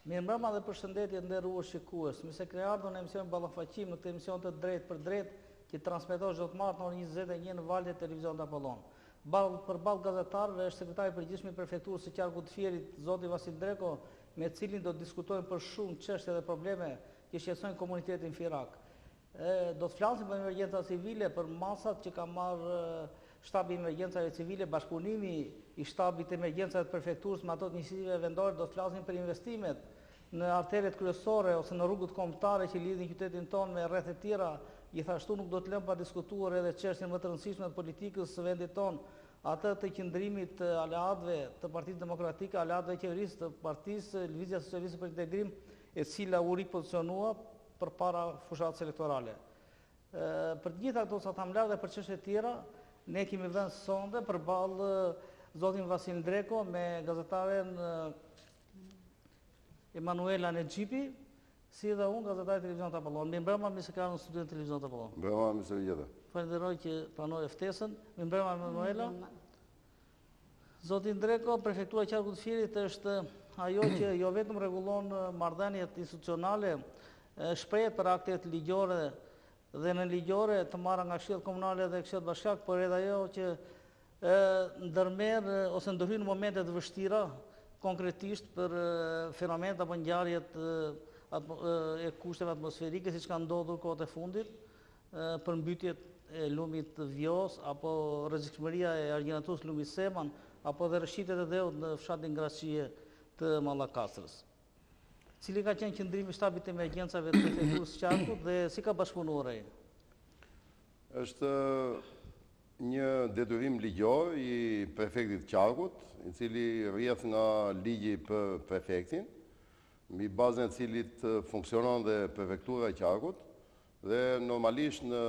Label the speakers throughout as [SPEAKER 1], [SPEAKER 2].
[SPEAKER 1] Mirëmbrëma dhe përshëndetje të nderuar shikues. Mirë se keni ardhur në emisionin Ballafaqim, në këtë emision të drejtpërdrejtë që transmetohet çdo të martë në orën 21 në valët e televizionit Apollon. Ballë për ballë gazetarëve është sekretari i përgjithshëm i prefekturës së qarkut të Fierit, zoti Vasil Ndreko, me të cilin do të diskutojmë për shumë çështje dhe probleme që shqetësojnë komunitetin fierak. Do të flasim për emergjencat civile, për masat që ka marrë shtabi i emergjencave civile, bashkëpunimi i shtabit të emergjencave të prefekturës me ato të njësive vendore, do të flasim për investimet në arteret kryesore ose në rrugët kombëtare që lidhin qytetin tonë me rrethe të tjera. Gjithashtu nuk do të lëmë pa diskutuar edhe çështjen më të rëndësishme të politikës së vendit tonë, atë të qëndrimit të aleatëve të Partisë Demokratike, aleatëve të qeverisë të Partisë Lëvizja Socialiste për Integrim, e cila u ripozicionua përpara fushatës elektorale. Për të gjitha këto sa thamë lart dhe për çështje të tjera, ne kemi vënë sonte përballë zotin Vasil Ndreko me gazetaren Emanuela Nexhipi, si dhe unë gazetari i televizionit Apollon. Mirëmbrëma, mirë se keni ardhur në studion e televizionit Apollon.
[SPEAKER 2] Mirëmbrëma, mirë se ju gjeta.
[SPEAKER 1] Falenderoj që pranoi ftesën. Mirëmbrëma Emanuela. Zoti Ndreko, Prefektura e Qarkut të Fierit është ajo që jo vetëm rregullon marrëdhëniet institucionale, shprehet për aktet ligjore dhe nënligjore të marra nga këshillat komunale dhe këshillat bashkiak, por edhe ajo që ndërmerr ose ndërhyn në momente të vështira, konkretisht për fenomenet apo ngjarjet e kushteve atmosferike, siç ka ndodhur kohët e fundit, përmbytjet e lumit Vjosë apo rrezikshmëria e argjinaturës së lumit Seman apo edhe rrëshqitjet e dheut në fshatin Graçie të Mallakastrës. Cili ka qenë qëndrimi i shtabit të emergjencave të prefekturës së qarkut dhe si ka bashkëpunuar ai?
[SPEAKER 2] Është një detyrim ligjor i prefektit të qarkut, i cili rrjedh nga ligji për prefektin, mbi bazën e cilit funksionon dhe prefektura e qarkut, Dhe normalisht në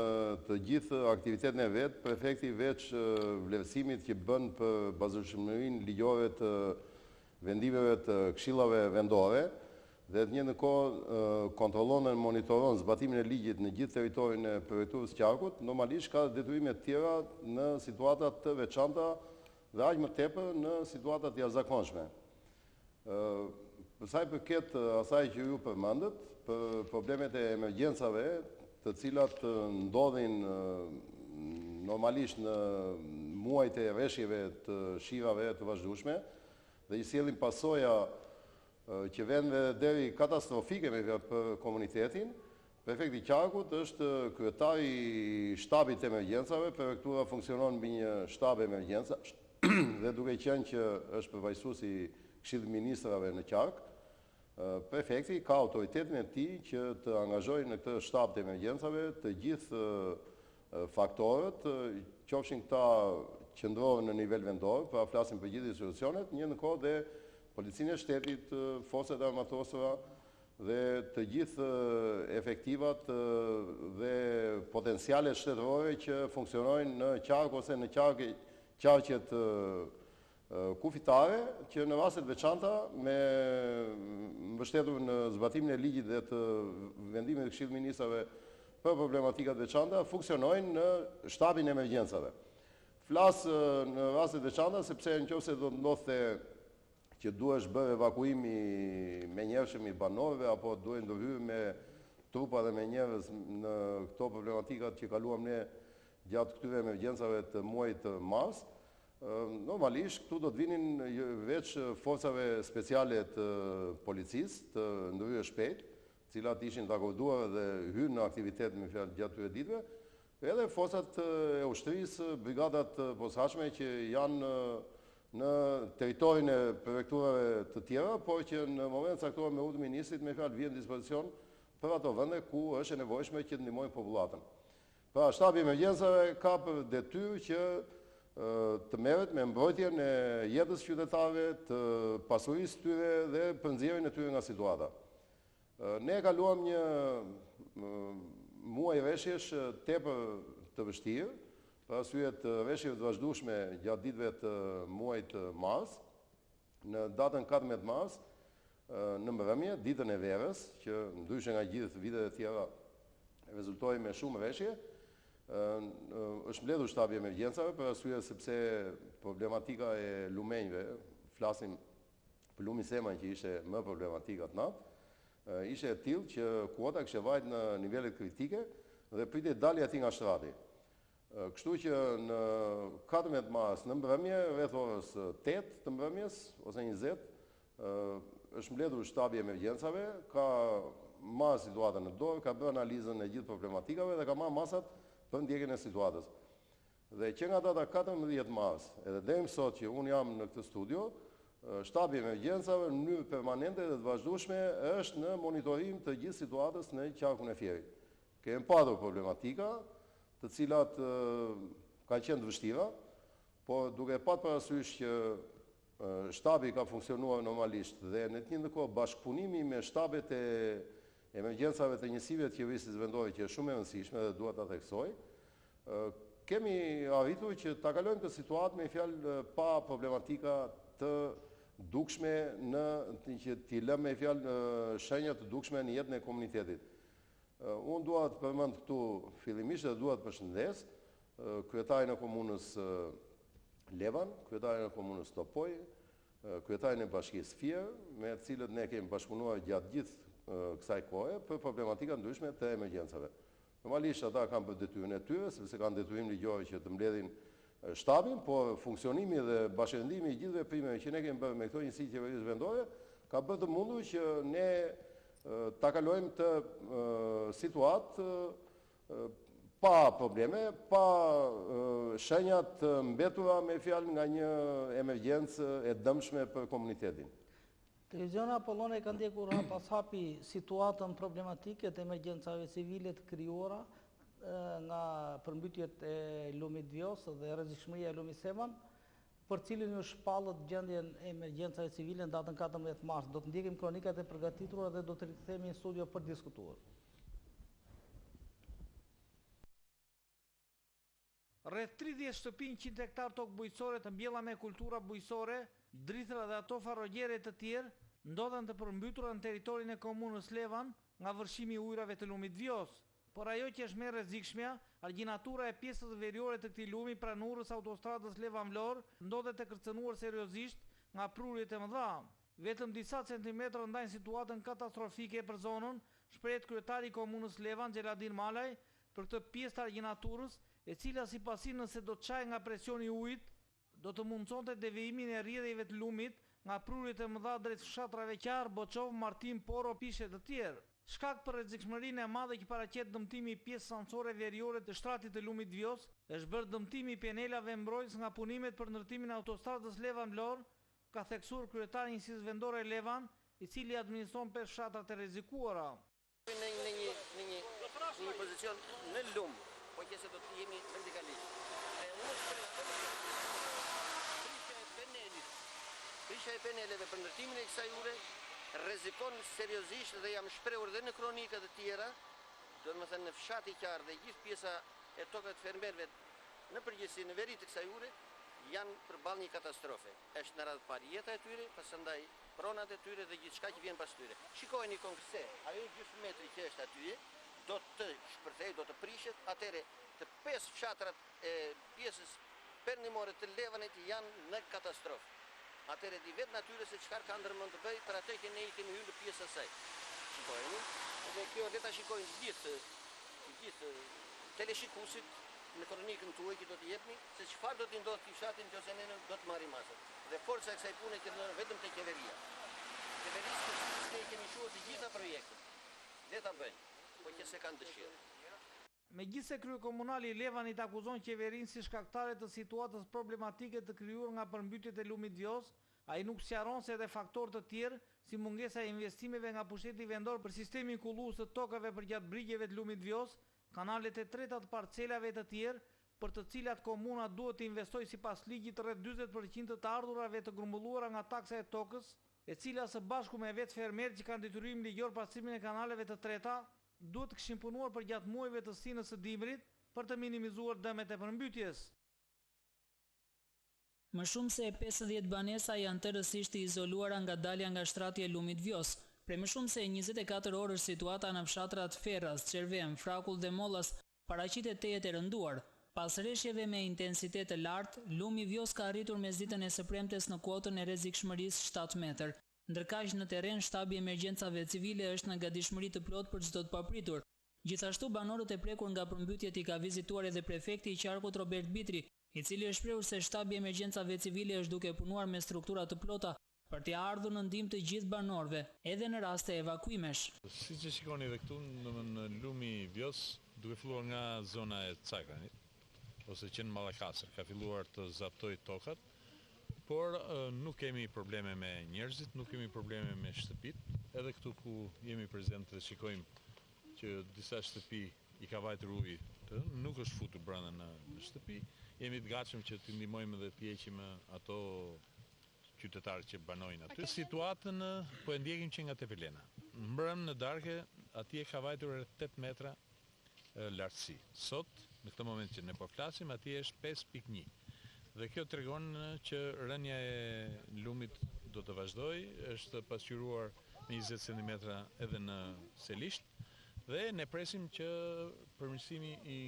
[SPEAKER 2] të gjithë aktivitetin e vet, prefekti veç vlerësimit që bën për bazueshmërinë ligjore të vendimeve të këshillave vendore dhe të njëjtën kohë kontrollon dhe monitoron zbatimin e ligjit në gjithë territorin e prefekturës së qarkut, normalisht ka dhe detyrime të tjera në situata të veçanta dhe aq më tepër në situata të jashtëzakonshme. Për sa i përket asaj që ju përmendët, për problemet e emergjencave, të cilat ndodhin normalisht në muajt e reshjeve të shirave të vazhdueshme dhe i sjellin pasoja që vijnë dhe deri katastrofike me fjalë për komunitetin, prefekti i qarkut është kryetari i shtabit të emergjencave, prefektura funksionon mbi një shtab emergjencash dhe duke qenë që është përfaqësues i Këshillit të Ministrave në qark, prefekti ka autoritetin e tij që të angazhojë në këtë shtab të emergjencave të gjithë faktorët, qofshin këta qendrorë në nivel vendor, pra flasim për gjithë institucionet, në njëjtën kohë dhe Policinë e Shtetit, Forcat e Armatosura dhe të gjithë efektivat dhe potencialet shtetërore që funksionojnë në qark ose në qark qarqet kufitare që në raste të veçanta me mbështetur në zbatimin e ligjit dhe të vendimit të Këshillit të Ministrave për problematika të veçanta funksionojnë në shtabin e emergjencave. Flas në raste të veçanta sepse në qoftë se do të ndodhte që duhesh bërë evakuim i menjëhershëm i banorëve apo duhej ndërhyrë me trupa dhe me njerëz në këto problematikat që kaluam ne gjatë këtyre emergjencave të muajit mars, normalisht këtu do të vinin veç forcave speciale të policisë, të ndërhyrjes shpejt, të cilat ishin të akorduara dhe hynë në aktivitet me fjalë gjatë këtyre ditëve, edhe forcat e ushtrisë, brigadat e posaçme që janë në territorin e prefekturave të tjera, por që në moment të caktuar me urdhër të ministrit me fjalë vihen në dispozicion për ato vende ku është e nevojshme që të ndihmojnë popullatën. Pra, shtabi i emergjencave ka për detyrë që të merret me mbrojtjen e jetës së qytetarëve, të pasurisë së tyre dhe për nxjerrjen e tyre nga situata. Ne kaluam një muaj reshjesh tepër të vështirë, për arsye të reshjeve të vazhdueshme gjatë ditëve të muajit mars. Në datën 14 mars, në mbrëmje, ditën e verës, që ndryshe nga gjithë vitet e tjera rezultoi me shumë reshje, është mbledhur shtabi i emergjencave për arsye sepse problematika e lumenjve, flasim Për lumin Seman që ishte më problematik atë natë, ishte e tillë që kuota kishte vajt në nivelet kritike dhe pritej dalja e tij nga shtrati. Kështu që në 14 mars në mbrëmje, rreth orës 8 të mbrëmjes ose 20, është mbledhur shtabi i emergjencave, ka marrë situatën në dorë, ka bërë analizën e gjithë problematikave dhe ka marrë masat për ndjekjen e situatës. Dhe që nga data 14 mars, edhe deri më sot që unë jam në këtë studio, shtabi i emergjencave në mënyrë permanente dhe të vazhdueshme është në monitorim të gjithë situatës në qarkun e Fierit. Kemi patur problematika, të cilat kanë qenë të vështira, por duke pat parasysh që shtabi ka funksionuar normalisht dhe në të njëjtën kohë bashkëpunimi me shtabet e emergjencave të njësive të qeverisjes vendore që është shumë e rëndësishme dhe dua ta theksoj, kemi arritur që ta kalojmë këtë situatë me fjalë pa problematika të dukshme në që t'i lëmë me fjalë shenja të dukshme në jetën e komunitetit. Unë dua të përmend këtu fillimisht dhe dua të përshëndes kryetarin e komunës Levan, kryetarin e komunës Topojë, kryetarin e bashkisë Fier, me të cilët ne kemi bashkëpunuar gjatë gjithë kësaj kohe për problematika ndryshme të emergjencave. Normalisht ata kanë bërë detyrën e tyre, sepse kanë detyrim ligjor që të mbledhin shtabin, por funksionimi dhe bashkërendimi i gjithë veprimeve që ne kemi bërë me këto njësi qeverisë vendore ka bërë të mundur që ne ta kalojmë këtë situatë pa probleme, pa shenja të mbetura me fjalë nga një emergjencë e dëmshme për komunitetin.
[SPEAKER 1] Televizioni Apollon e ka ndjekur hap pas hapi situatën problematike të emergjencave civile të krijuara nga përmbytjet e lumit Vjosë dhe rrezikshmëria e lumit Seman, për cilin ju shpallët gjendjen e emergjencave civile në datën 14 mars. Do të ndjekim kronikat e përgatitura dhe do të rikthehemi në studio për diskutuar. Rreth 30 shtëpi 100 hektar tokë bujqësore të mbjella me kultura bujqësore, drithëra dhe ato farrogjere të tjerë, ndodhen të përmbytura në territorin e komunës Levan nga vërshimi i ujrave të lumit Vjosë. Por ajo që është më e rrezikshmja, argjinatura e pjesës veriore të këtij lumi pranë urës autostradës Levan-Vlorë ndodhet e kërcënuar seriozisht nga prurjet e mëdha. Vetëm disa centimetra ndajnë situatën katastrofike për zonën, shprehet kryetari i komunës Levan, Xheladin Malaj, për këtë pjesë të argjinaturës, e cila sipas tij nëse do të çahej nga presioni i ujit, do të mundësonte devijimin e rrjedhjeve të lumit nga prurjet e mëdha drejt fshatrave Qarr, Boçovë, Martin, Poro, Pishë e të tjerë. Shkak për rrezikshmërinë e madhe që paraqet dëmtimi i pjesës anësore veriore të shtratit të lumit Vjosë, është bërë dëmtimi i penelave mbrojtës nga punimet për ndërtimin e autostradës Levan-Vlorë, ka theksuar kryetari i njësisë vendore Levan, i cili administron pesë fshatrat e rrezikuara.
[SPEAKER 3] Në një në një në një në një pozicion në lum, po qe se do të jemi vertikalisht. E unë shpreh prishja e penelit, prishja e peneleve për ndërtimin e kësaj ure rrezikon seriozisht dhe jam shprehur dhe në kronika të tjera, domethënë në fshati Qarr dhe gjithë pjesa e tokave të fermerëve në përgjithësi në veri të kësaj ure janë përballë një katastrofe. Është në radhë të parë jeta e tyre, pasandaj pronat e tyre dhe gjithçka që vjen pas tyre. Shikojeni konkret se ajo gjysmë metri që është aty do të shpërthejë, do të prishet, atëherë të pesë fshatrat e pjesës perëndimore të Levanit janë në katastrofë. Atëherë di vetë natyra se çfarë ka ndërmend të bëjë për atë që ne i kemi hyrë në pjesë asaj. Shikojeni, dhe kjo le ta shikojnë të gjithë, të gjithë teleshikuesit në kronikën tuaj që do të jepni, se çfarë do t'i ndodhë këtij fshati nëse ne nuk do të marrim masat. Dhe forca e kësaj pune qëndron vetëm te qeveria. Qeverisë të cilës ne i kemi çuar të gjitha projektet. Le ta bëjnë, po qe se kanë dëshirë.
[SPEAKER 1] Megjithëse kryekomunali i Levanit akuzon qeverinë si shkaktare të situatës problematike të krijuar nga përmbytjet e lumit Vjosë, ai nuk sqaron se edhe faktorë të tjerë, si mungesa e investimeve nga pushteti vendor për sistemin kullues të tokave përgjatë brigjeve të lumit Vjosë, kanalet e treta të parcelave e të tjerë, për të cilat komuna duhet të investojë sipas ligjit rreth 40% të të ardhurave të grumbulluara nga taksa e tokës, e cila së bashku me vetë fermerët që kanë detyrim ligjor pastrimin e kanaleve të treta, duhet të kishin punuar përgjatë muajve të stinës së dimrit për të minimizuar dëmet e përmbytjes.
[SPEAKER 4] Më shumë se 50 banesa janë tërësisht të izoluara nga dalja nga shtrati e lumit Vjosë. Prej më shumë se 24 orësh situata në fshatrat Ferras, Çerven, Frakull dhe Mollas paraqitet tejet e rënduar. Pas reshjeve me intensitet të lartë, lumi Vjosë ka arritur mesditën e së premtes në kuotën e rrezikshmërisë 7 metër. Ndërkaq në terren Shtabi i Emergjencave Civile është në gatishmëri të plotë për çdo të papritur. Gjithashtu banorët e prekur nga përmbytjet i ka vizituar edhe prefekti i qarkut Robert Bitri, i cili është shprehur se Shtabi i Emergjencave Civile është duke punuar me struktura të plota për t'i ardhur në ndihmë të gjithë banorëve, edhe në raste evakuimesh.
[SPEAKER 5] Siç e shikoni edhe këtu, domethënë lumi Vjosë, duke filluar nga zona e Cakranit, ose që në Mallakastër, ka filluar të zaptojë tokat, por nuk kemi probleme me njerëzit, nuk kemi probleme me shtëpitë, edhe këtu ku jemi prezent dhe shikojmë që disa shtëpi i ka vajtur uji, nuk është futur brenda në shtëpi, jemi të gatshëm që t'i ndihmojmë dhe t'i heqim ato qytetarë që banojnë aty. Situatën po e ndjekim që nga Tepelena. Mbrëmë në darkë atje ka vajtur rreth 8 metra lartësi. Sot, në këtë moment që ne po flasim, atje është 5.1. Dhe kjo tregon që rënia e lumit do të vazhdojë, është pasqyruar me 20 cm edhe në Selishtë dhe ne presim që përmirësimi i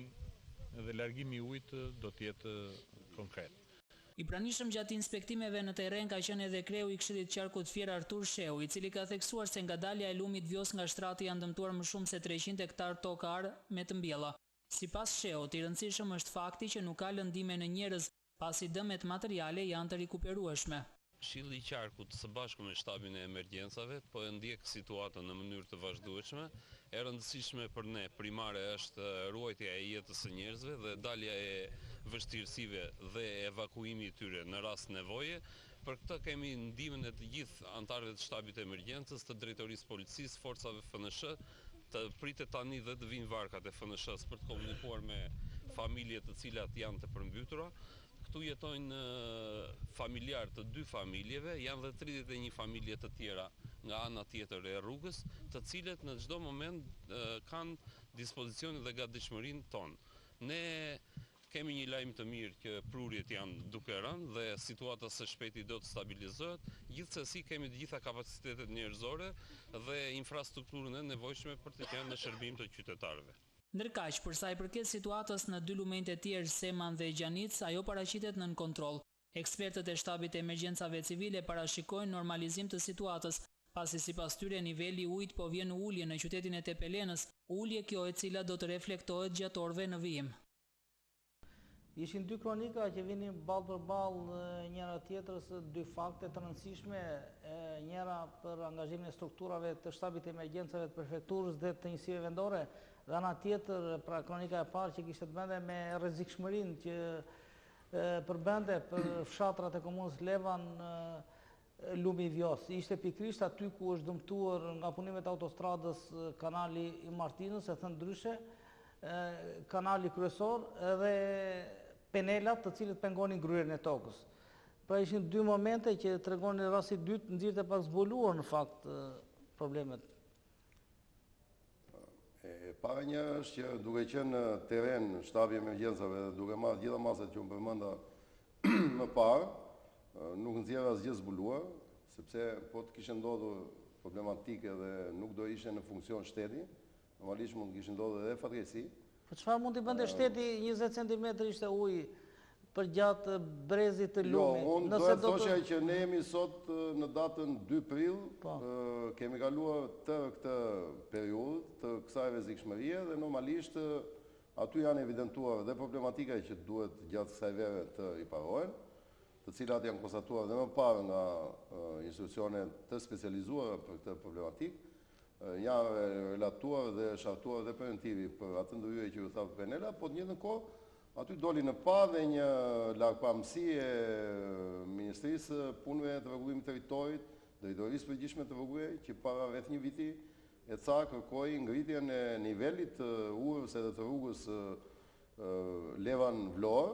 [SPEAKER 5] dhe largimi i ujit do të jetë konkret.
[SPEAKER 4] I pranishëm gjatë inspektimeve në terren ka qenë edhe kreu i Këshillit të Qarkut Fier Artur Shehu, i cili ka theksuar se nga dalja e lumit Vjosë nga shtrati janë dëmtuar më shumë se 300 hektarë tokë arë me të mbjella. Sipas Shehut, i rëndësishëm është fakti që nuk ka lëndime në njerëz, pasi dëmet materiale janë të rikuperueshme.
[SPEAKER 6] Këshilli i Qarkut së bashku me Shtabin e Emergjencave po e ndjek situatën në mënyrë të vazhdueshme. E rëndësishme për ne primare është ruajtja e jetës së njerëzve dhe dalja e vështirësive dhe evakuimi i tyre në rast nevoje. Për këtë kemi ndihmën e të gjithë anëtarëve të Shtabit të Emergjencës, të Drejtorisë së Policisë, forcave FNSH, të pritet tani dhe të vijnë varkat e FNSH-së për të komunikuar me familjet të cilat janë të përmbytura. Këtu jetojnë familjarë të dy familjeve, janë dhe 31 familje të tjera nga ana tjetër e rrugës, të cilët në çdo moment kanë dispozicionin dhe gatishmërinë tonë. Ne kemi një lajm të mirë që prurjet janë duke rënë dhe situata së shpejti do të stabilizohet. Gjithsesi kemi të gjitha kapacitetet njerëzore dhe infrastrukturën e nevojshme për të qenë në shërbim të qytetarëve.
[SPEAKER 4] Ndërkaq, për sa i përket situatës në dy lumenjtë e tjerë, Seman dhe Gjanicë, ajo paraqitet nën kontroll. Ekspertët e Shtabit të Emergjencave Civile parashikojnë normalizim të situatës, pasi sipas tyre niveli i ujit po vjen në ulje në qytetin e Tepelenës, ulje kjo e cila do të reflektohet gjatë orëve në vijim.
[SPEAKER 1] Ishin dy kronika që vinin ballë për ballë njëra tjetrës, dy fakte të rëndësishme, njëra për angazhimin e strukturave të shtabit të emergjencave të prefekturës dhe të njësive vendore, dhe ana tjetër, pra kronika e parë që kishte të bënte me rrezikshmërinë që përbënte për fshatrat e komunës Levan Lumi i Vjosës. Ishte pikërisht aty ku është dëmtuar nga punimet e autostradës kanali i Martinës, e thënë ndryshe, kanali kryesor edhe penelat të cilët pengonin gryrjen e tokës. Pra ishin dy momente që tregonin rasti i dytë nxirrte pak zbuluar në fakt problemet.
[SPEAKER 2] E para një është që duke qenë në terren shtabi i emergjencave dhe duke marrë gjitha masat që unë përmenda më parë, nuk nxjerr asgjë zbuluar, sepse po të kishte ndodhur problematike dhe nuk do ishte në funksion shteti, normalisht mund të kishin ndodhur edhe fatkeqësi.
[SPEAKER 1] Po çfarë mund t'i bënte shteti 20 cm ishte uji përgjatë brezit të
[SPEAKER 2] jo, lumit? Jo, unë do të thosha që ne jemi sot në datën 2 prill, po. kemi kaluar tërë këtë periudhë të kësaj rrezikshmërie dhe normalisht aty janë evidentuar dhe problematika që duhet gjatë kësaj vere të riparohen, të cilat janë konstatuar dhe më parë nga institucione të specializuara për këtë problematikë, janë relatuar dhe është hartuar dhe preventivi për atë ndërhyrje që ju thashë për penela, po të njëjtën kohë aty doli në pah dhe një largpamësi e Ministrisë së Punëve të Rregullimit të Territorit, Drejtorisë së Përgjithshme të Rrugëve, që para rreth një viti e ca kërkoi ngritjen e nivelit të urës edhe të rrugës Levan Vlorë,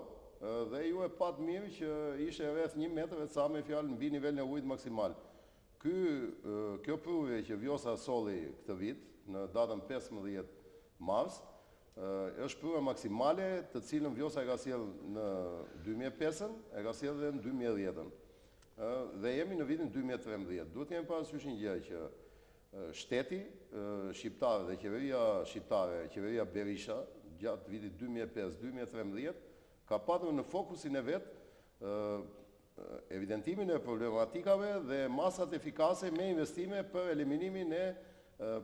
[SPEAKER 2] dhe ju e patë mirë që ishte rreth një metër e ca me fjalë mbi nivelin e ujit maksimal. Ky, kjo prurje që Vjosa solli këtë vit, në datën 15 mars, është prurja maksimale të cilën Vjosa e ka sjellë në 2005-ën, e ka sjellë dhe në 2010-ën. Dhe jemi në vitin 2013. Duhet të kemi parasysh një gjë që shteti shqiptar dhe qeveria shqiptare, qeveria Berisha, gjatë vitit 2005-2013, ka patur në fokusin e vet. evidentimin e problematikave dhe masat efikase me investime për eliminimin e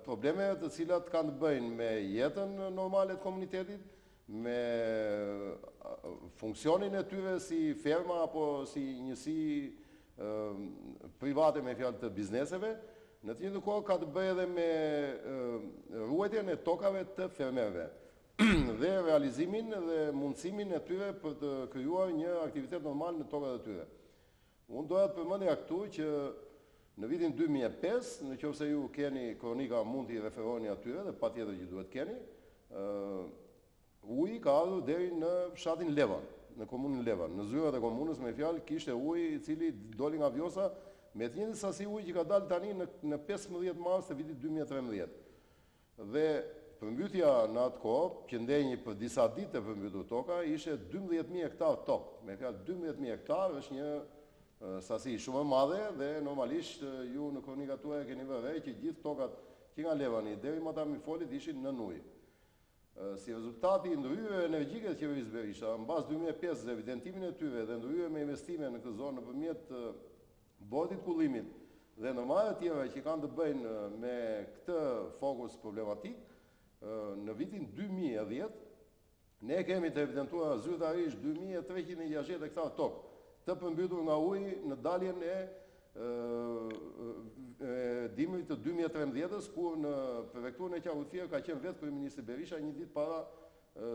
[SPEAKER 2] problemeve të cilat kanë të bëjnë me jetën normale të komunitetit, me funksionin e tyre si ferma apo si njësi private me fjalë të bizneseve, në të njëjtën kohë ka të bëjë edhe me ruajtjen e tokave të fermerëve dhe realizimin dhe mundësimin e tyre për të krijuar një aktivitet normal në tokat e tyre. Unë doja të përmendja këtu që në vitin 2005, në qoftë se ju keni kronika mund t'i referoheni atyre dhe patjetër që duhet keni, Uji ka ardhur deri në fshatin Levan, në komunën Levan. Në zyrat e komunës me fjalë kishte ujë i cili doli nga Vjosa me të njëjtën sasi uji që ka dalë tani në në 15 mars të vitit 2013. Dhe përmbytja në atë kohë, që ndenji për disa ditë e përmbytur toka, ishte 12000 hektar tokë. Me fjalë 12000 hektar është një sasi shumë e madhe dhe normalisht ju në kronikat tuaja keni vënë re që gjithë tokat që nga Levani deri matanë Mifolit ishin nën ujë. Si rezultat i ndërhyrjeve energjike të qeverisë Berisha, mbas 2005-ës, evidentimin e tyre dhe ndërhyrjeve me investime në këtë zonë nëpërmjet Bordit të Kullimit dhe ndërmarrjeve të tjera që kanë të bëjnë me këtë fokus problematik, në vitin 2010 ne kemi të evidentuara zyrtarisht 2360 hektar tokë të përmbytur nga uji në daljen e dimrit të 2013-ës, kur në prefekturën e Qarkut Fier ka qenë vetë kryeministri Berisha një ditë para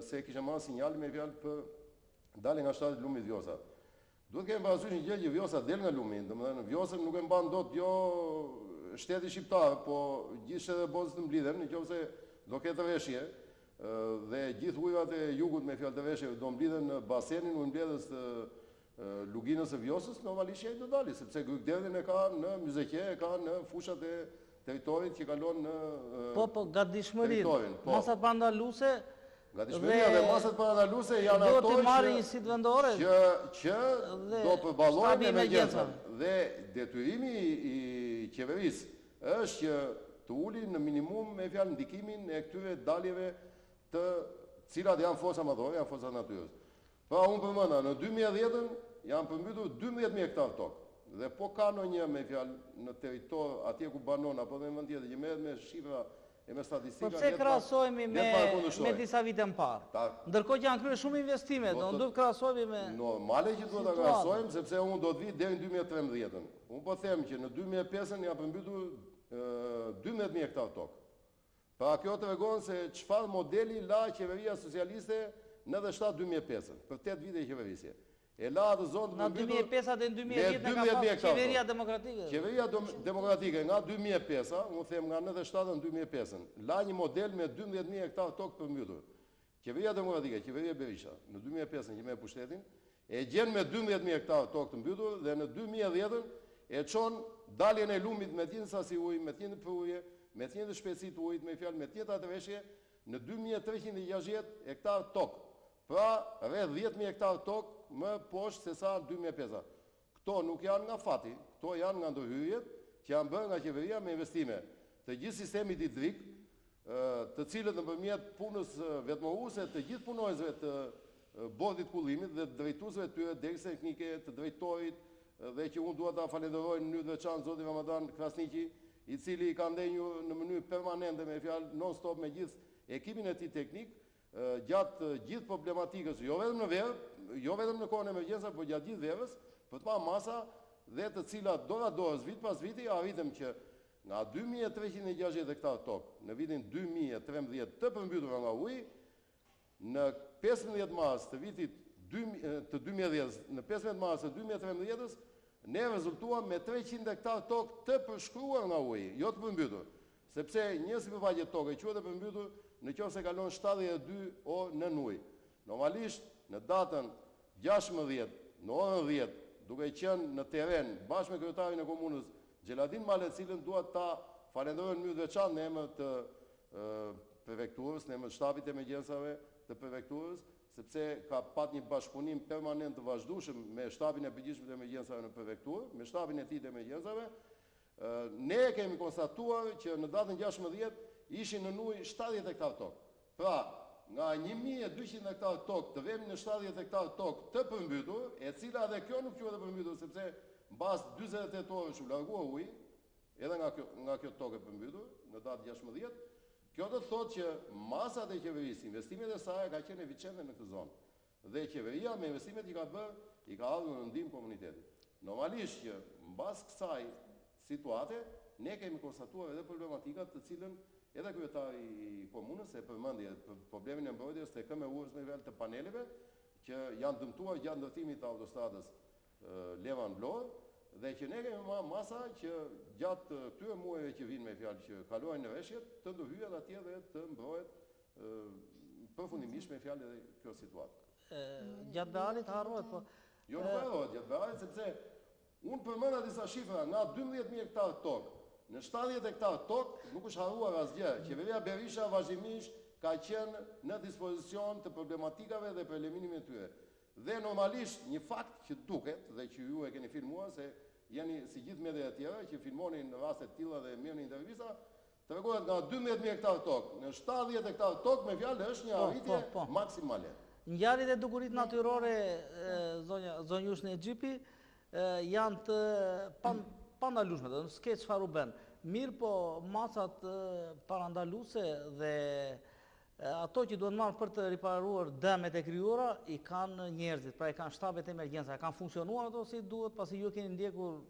[SPEAKER 2] se kishte marrë sinjalin me fjalë për daljen nga shtrati i lumit Vjosa. Duhet kemi parasysh një gjë që Vjosa del nga lumi, domethënë Vjosën nuk e mban dot jo shteti shqiptar, po gjithë shtetet e botës të mblidhen, në qoftë se do ketë reshje dhe gjithë ujërat e jugut me fjalë të reshjeve do mblidhen në basenin ujëmbledhës të luginës së Vjosës, normalisht që ai do dali, sepse grykëderdhjen e ka në Myzeqe, e ka në fushat e territorit që kalon në
[SPEAKER 1] Po, po, gatishmërinë, territorin, po. Masat parandaluese
[SPEAKER 2] Gatishmëria dhe masat parandaluese janë ato
[SPEAKER 1] që marrin njësitë vendore
[SPEAKER 2] që që do përballojnë emergjencat. Dhe detyrimi i qeverisë është që të uli në minimum me fjalë ndikimin e këtyre daljeve të cilat janë forca madhore, janë forca të natyrës. Pra unë përmenda, në 2010-ën janë përmbytur 12.000 hektar tokë. Dhe po ka ndonjë me fjalë në territor atje ku banon apo dhe në vend tjetër që merret me shifra e me statistika.
[SPEAKER 1] Po pse krahasohemi me me disa vite më parë? Ndërkohë që janë kryer shumë investime, do të duhet krahasohemi me
[SPEAKER 2] Normale që duhet ta krahasojmë sepse unë do të vi deri në 2013-ën. Unë po them që në 2005-ën janë përmbytur 12000 hektar tokë. Pra kjo tregon se çfarë modeli la qeveria socialiste në 97 2005-ën, për 8 vite qeverisje. E la atë zonë të
[SPEAKER 1] përmbytur. Nga 2005-a deri në 2010 ka pas qeveria demokratike.
[SPEAKER 2] Qeveria demokratike nga 2005-a, unë them nga 97-a në 2005-ën, la një model me 12000 hektar tokë të përmbytur. Qeveria Demokratike, qeveria Berisha, në 2005-ën që merr pushtetin, e gjen me 12.000 hektarë tokë të mbytur dhe në 2010-ën e çon daljen e lumit me të njëjtën sasi uji, me të njëjtën prurje, me të njëjtën shpejtësi të ujit, me fjalë me të njëjtat reshje në 2360 hektarë tokë. Pra, rreth 10.000 hektarë tokë më poshtë se sa 2005-a. Këto nuk janë nga fati, këto janë nga ndërhyrjet që janë bërë nga qeveria me investime të gjithë sistemit hidrik, të cilët nëpërmjet punës vetëmohuese të gjithë punonjësve të Bordit të Kullimit dhe të drejtuesve të tyre, degës teknike, të drejtorit dhe që unë dua ta falenderoj në mënyrë të veçantë zotin Ramadan Krasniqi, i cili ka ndenjur në mënyrë permanente me fjalë non stop me gjithë ekipin e tij teknik, gjatë gjithë problematikës, jo vetëm në verë, jo vetëm në kohën e emergjencave, por gjatë gjithë verës, për të marrë masa dhe të cilat dora dorës vit pas viti arritëm që nga 2360 hektar tokë në vitin 2013 të përmbytura nga uji, në 15 mars të vitit të 2010, në 15 mars të 2013-ës, ne rezultuam me 300 hektar tokë të përshkruar nga uji, jo të përmbytur. Sepse një sipërfaqe toke quhet e përmbytur në qoftë se kalon 72 orë nën ujë. Normalisht, në datën 16, në orën 10, duke qenë në terren bashkë me kryetarin e komunës Xheladin Male, të cilën dua ta falenderoj në mënyrë të veçantë në emër të prefekturës, në emër të shtabit të emergjencave të prefekturës, sepse ka pat një bashkëpunim permanent të vazhdueshëm me shtabin e përgjithshëm të emergjencave në prefekturë, me shtabin e tij të emergjencave, Ne e kemi konstatuar që në datën 16 ishin nën ujë 70 hektar tokë. Pra, nga 1200 hektar tokë të vemi në 70 hektar tokë të përmbytur, e cila edhe kjo nuk quhet e përmbytur sepse mbas 48 orësh u largua uji, edhe nga kjo nga kjo tokë e përmbytur në datë 16, kjo do të thotë që masat e qeverisë, investimet e saj ka qenë eficiente në këtë zonë. Dhe qeveria me investimet që ka bërë, i ka ardhur në ndihmë komunitetit. Normalisht që mbas kësaj situate, ne kemi konstatuar edhe problematikat të cilën edhe kryetari i komunës e përmendi problemin e mbrojtjes të KMU-s me fjalë të paneleve që janë dëmtuar gjatë ndërtimit të autostradës Levan-Vlorë dhe që ne kemi marrë masa që gjatë këtyre muajve që vijnë me fjalë që kalojnë në reshjet, të ndërhyhet atje dhe të mbrohet përfundimisht me fjalë edhe kjo
[SPEAKER 1] situatë. Gjatë beharit harrohet, po...
[SPEAKER 2] Jo, nuk harrohet gjatë beharit, sepse unë përmenda disa shifra nga 12.000 hektar tokë, në 70 hektar tokë nuk është harruar asgjë. Qeveria Berisha vazhdimisht ka qenë në dispozicion të problematikave dhe për eliminimin e tyre. Dhe normalisht një fakt që duket dhe që ju e keni filmuar se jeni si gjithë mediat e tjera që filmoni në raste të tilla dhe merrni intervista, Tregohet nga 12.000 hektar tokë në 70 hektar tokë me fjalë është një po, arritje po, po. maksimale.
[SPEAKER 1] Ngjarjet e dukuritë natyrore, zonja, zonjushë Nexhipi, janë të pandalueshme, dhe s'ke çfarë u bën. Mirëpo masat parandaluese dhe ato që duhen marrë për të riparuar dëmet e krijuara i kanë njerëzit, pra i kanë shtabet e emergjencave, kanë funksionuar ato si duhet, pasi ju keni ndjekur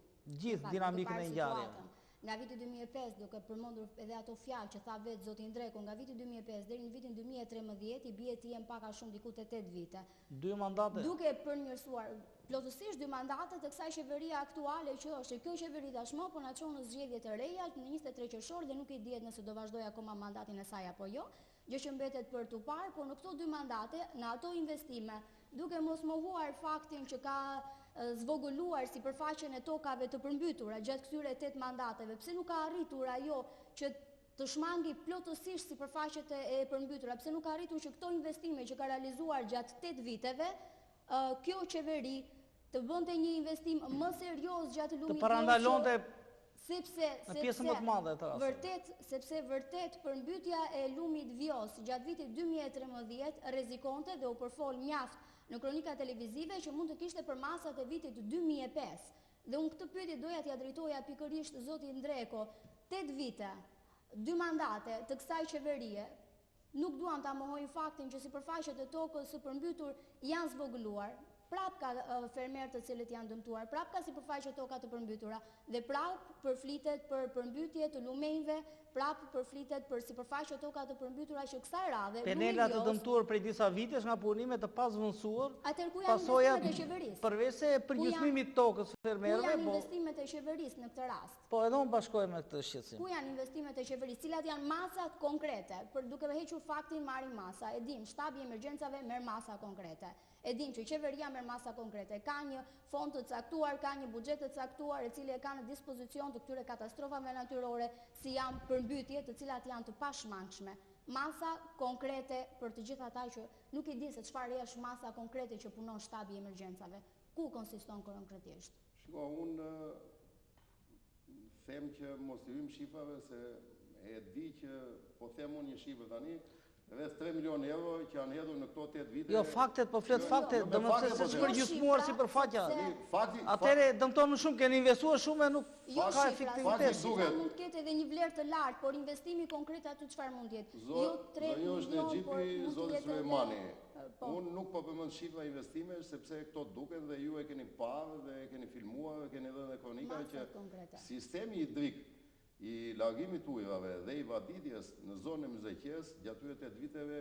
[SPEAKER 1] gjithë dinamikën e ngjarjeve.
[SPEAKER 7] Nga viti 2005, duke përmendur edhe ato fjalë që tha vetë zoti Ndreko, nga viti 2005 deri në vitin 2013 i bie të jenë pak a shumë diku te 8 vite.
[SPEAKER 1] Dy mandate.
[SPEAKER 7] Duke përmirësuar plotësisht dy mandate të kësaj qeverie aktuale që është, kjo qeveri tashmë po na çon në zgjedhje të reja në 23 qershor dhe nuk i dihet nëse do vazhdojë akoma mandatin e saj apo jo, gjë që mbetet për t'u parë, por në këto dy mandate, në ato investime, duke mos mohuar faktin që ka zvogëluar sipërfaqen e tokave të përmbytura gjatë këtyre 8 mandateve, pse nuk ka arritur ajo që të shmangi plotësisht sipërfaqet e përmbytura, pse nuk ka arritur që këto investime që ka realizuar gjatë 8 viteve, kjo qeveri të bënte një investim më serioz gjatë lumit
[SPEAKER 1] Të parandalonte
[SPEAKER 7] sepse
[SPEAKER 1] në pjesën më të madhe të
[SPEAKER 7] rasteve. Vërtet, sepse vërtet përmbytja e lumit Vjosë gjatë vitit 2013 rrezikonte dhe u përfol mjaft në kronika televizive që mund të kishte përmasat e vitit 2005. Dhe unë këtë pyetje doja t'ia drejtoja pikërisht zotit Ndreko, 8 vite, dy mandate të kësaj qeverie, Nuk duam ta mohojmë faktin që sipërfaqet e tokës së përmbytur janë zvogëluar. Prapë ka fermerë të cilët janë dëmtuar, prapë ka sipërfaqe toka të përmbytura dhe prapë përflitet për përmbytje të lumenjve, prapë përflitet për sipërfaqe toka të përmbytura që kësaj radhe
[SPEAKER 1] lumi Penela të dëmtuar prej disa vitesh nga punime të pazëvendësuar,
[SPEAKER 7] Atëherë ku janë investimet e qeverisë?
[SPEAKER 1] Përveçse përgjysmimit të tokës fermerëve,
[SPEAKER 7] ku janë po- investimet e qeverisë në këtë rast?
[SPEAKER 1] Po edhe unë bashkohem me këtë shqetësim.
[SPEAKER 7] Ku janë investimet e qeverisë? Cilat janë masat konkrete? Për duke hequr faktin marrim masa. E dimë, shtabi i emergjencave merr masa konkrete. E dimë që qeveria merr masa konkrete. Ka një fond të caktuar, ka një buxhet të caktuar, e cili e ka në dispozicion të këtyre katastrofave natyrore, si janë përmbytje, të cilat janë të pashmangshme. Masa konkrete për të gjithë ata që nuk e dinë se çfarë është masa konkrete që punon shtabi i emergjencave. Ku konsiston konkretisht?
[SPEAKER 2] Shiko, unë them që mos t'i hyjmë shifrave se e di që po them unë një shifër tani, rreth 3 milion euro që janë hedhur në këto 8 vite.
[SPEAKER 1] Jo, faktet, po flet jo, faktet, jo, domethënë se s'është përgjysmuar sipërfaqja. Atëherë dëmton më shumë, keni investuar shumë e nuk
[SPEAKER 7] jo, ka efektivitet. Shifra mund të ketë edhe një vlerë të lartë, por investimi konkret aty çfarë mund të jetë? Jo 3 milion, por mund të jetë
[SPEAKER 2] edhe Po. Unë nuk po përmend shifra investimesh sepse këto duken dhe ju e keni parë dhe e keni filmuar, e keni dhënë dhe kronika që sistemi hidrik i largimit të ujërave dhe i vaditjes në zonën e Myzeqesë gjatë këtyre 8 viteve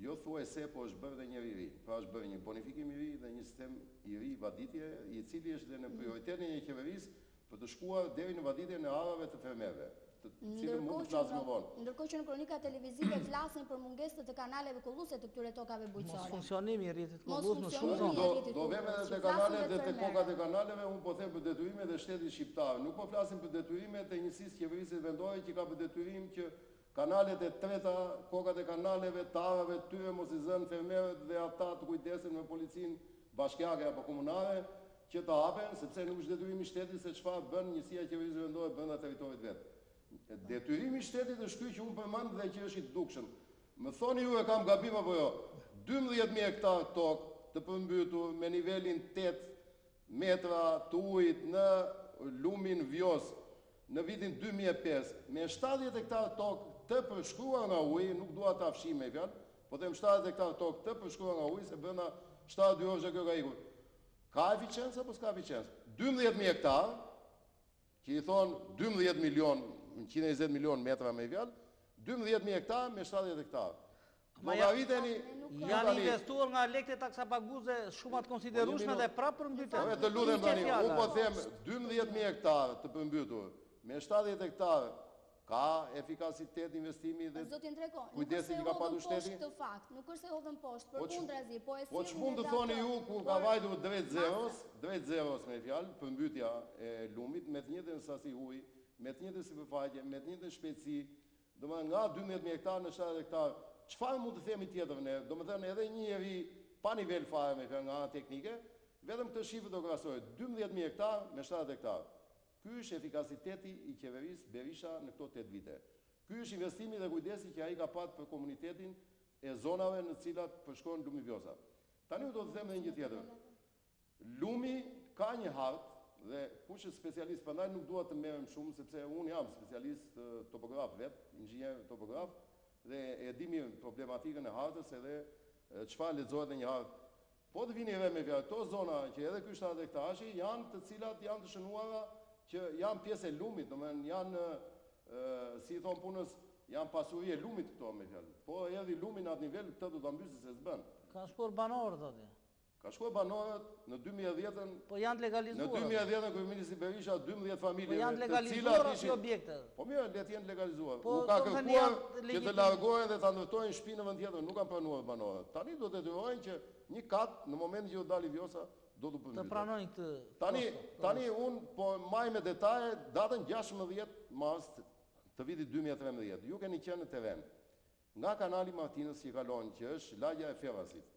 [SPEAKER 2] jo thuajse po është bërë dhe një i ri. Pra është bërë një bonifikim i ri dhe një sistem i ri vaditje, i cili është dhe në prioritetin e qeverisë Për të shkuar deri në vaditjen e arave të fermerëve, të cilën mund të flasim më
[SPEAKER 7] vonë. Ndërkohë që në kronika televizive flasin për mungesë të kanaleve kulluese të këtyre tokave
[SPEAKER 1] bujqësore. Mosfunksionimi i rrjetit kullues në shumë zona.
[SPEAKER 2] Do, do vemi edhe te kanalet dhe te kokat e kanaleve, unë po them për detyrimet e shtetit shqiptar. Nuk po flasim për detyrimet e njësisë qeverisjes vendore që ka për detyrim që kanalet e treta, kokat e kanaleve, të arave të tyre mos i zënë fermerët dhe ata të kujdesen me policinë bashkiake apo komunale, që të hapen, sepse nuk është detyrimi i shtetit se çfarë bën njësia e qeverisjes vendore brenda territorit vet. Detyrimi i shtetit është ky që unë përmend dhe që është i dukshëm. Më thoni ju e kam gabim apo jo? 12.000 hektar tokë të përmbytur me nivelin 8 metra të ujit në lumin Vjosë në vitin 2005, me 70 hektar tokë të përshkuar nga uji, nuk dua ta fshij me fjalë, po them 70 hektar tokë të përshkuar nga uji, se brenda 72 orësh kjo ka ikur. Ka eficiencë apo s'ka eficiencë? 12.000 hektar, që i thonë 12 milion, 120 milion metra me fjalë, 12.000 hektar me 70 hektar. Llogariteni
[SPEAKER 1] janë investuar nga lekët e taksapaguesve shuma të konsiderueshme dhe prapë përmbyten.
[SPEAKER 2] Po të lutem tani, unë po them 12000 hektar të përmbytur me 70 hektar ka efikasitet investimi dhe
[SPEAKER 7] Zoti Ndreko,
[SPEAKER 2] kujdesi që ka patur shteti?
[SPEAKER 7] Nuk është se fakt, nuk është se hodhëm poshtë, po përkundrazi, po e
[SPEAKER 2] po sillni. Po ç'mund të thoni ju kur ka vajtur drejt zeros, drejt zeros me fjalë, përmbytja e lumit me të njëjtën sasi uji, me të njëjtën sipërfaqe, me të njëjtën shpejtësi, Domethënë nga 12000 hektarë në 70 hektarë, çfarë mund të themi tjetër ne? Domethënë edhe një njeri pa nivel fare me fjalë nga ana teknike, vetëm këtë shifër do krahasojë, 12000 hektarë me 70 hektarë. Ky është efikasiteti i qeverisë Berisha në këto 8 vite. Ky është investimi dhe kujdesi që ai ka patë për komunitetin e zonave në të cilat përshkon lumi Vjosa. Tani unë do të them edhe një gjë tjetër. Lumi ka një hartë dhe kush është specialist, prandaj nuk dua të merrem shumë sepse unë jam specialist topograf vetë, inxhinier topograf dhe e di mirë problematikën e hartës edhe çfarë lexohet në një hartë. Po të vini re me fjalë, këto zona që edhe ky 70 hektarëshi janë të cilat janë të shënuara që janë pjesë e lumit, domethënë janë si i thon punës, janë pasuri e lumit këto me fjalë. Po erdhi lumi në atë nivel, këtë do ta mbysi se s'bën.
[SPEAKER 1] Kanë shkuar banorët aty.
[SPEAKER 2] Ka shkuar banorët në 2010-ën.
[SPEAKER 1] Po janë të legalizuar.
[SPEAKER 2] Në 2010-ën kryeministri Berisha 12 familje
[SPEAKER 1] po janë të legalizuar si objekte.
[SPEAKER 2] Po mirë, le të jenë legalizuar. Po, U ka kërkuar që të largohen dhe ta ndërtojnë shtëpinë në vend tjetër, nuk kanë pranuar banorët. Tani do të detyrohen që një kat në momentin që do dali Vjosa do të
[SPEAKER 1] përmbytet. Të pranojnë këtë.
[SPEAKER 2] Tani tani un po maj me detaje datën 16 mars të vitit 2013. Ju keni qenë në terren. Nga kanali Martinës që kalon, që është lagja e Ferrasit,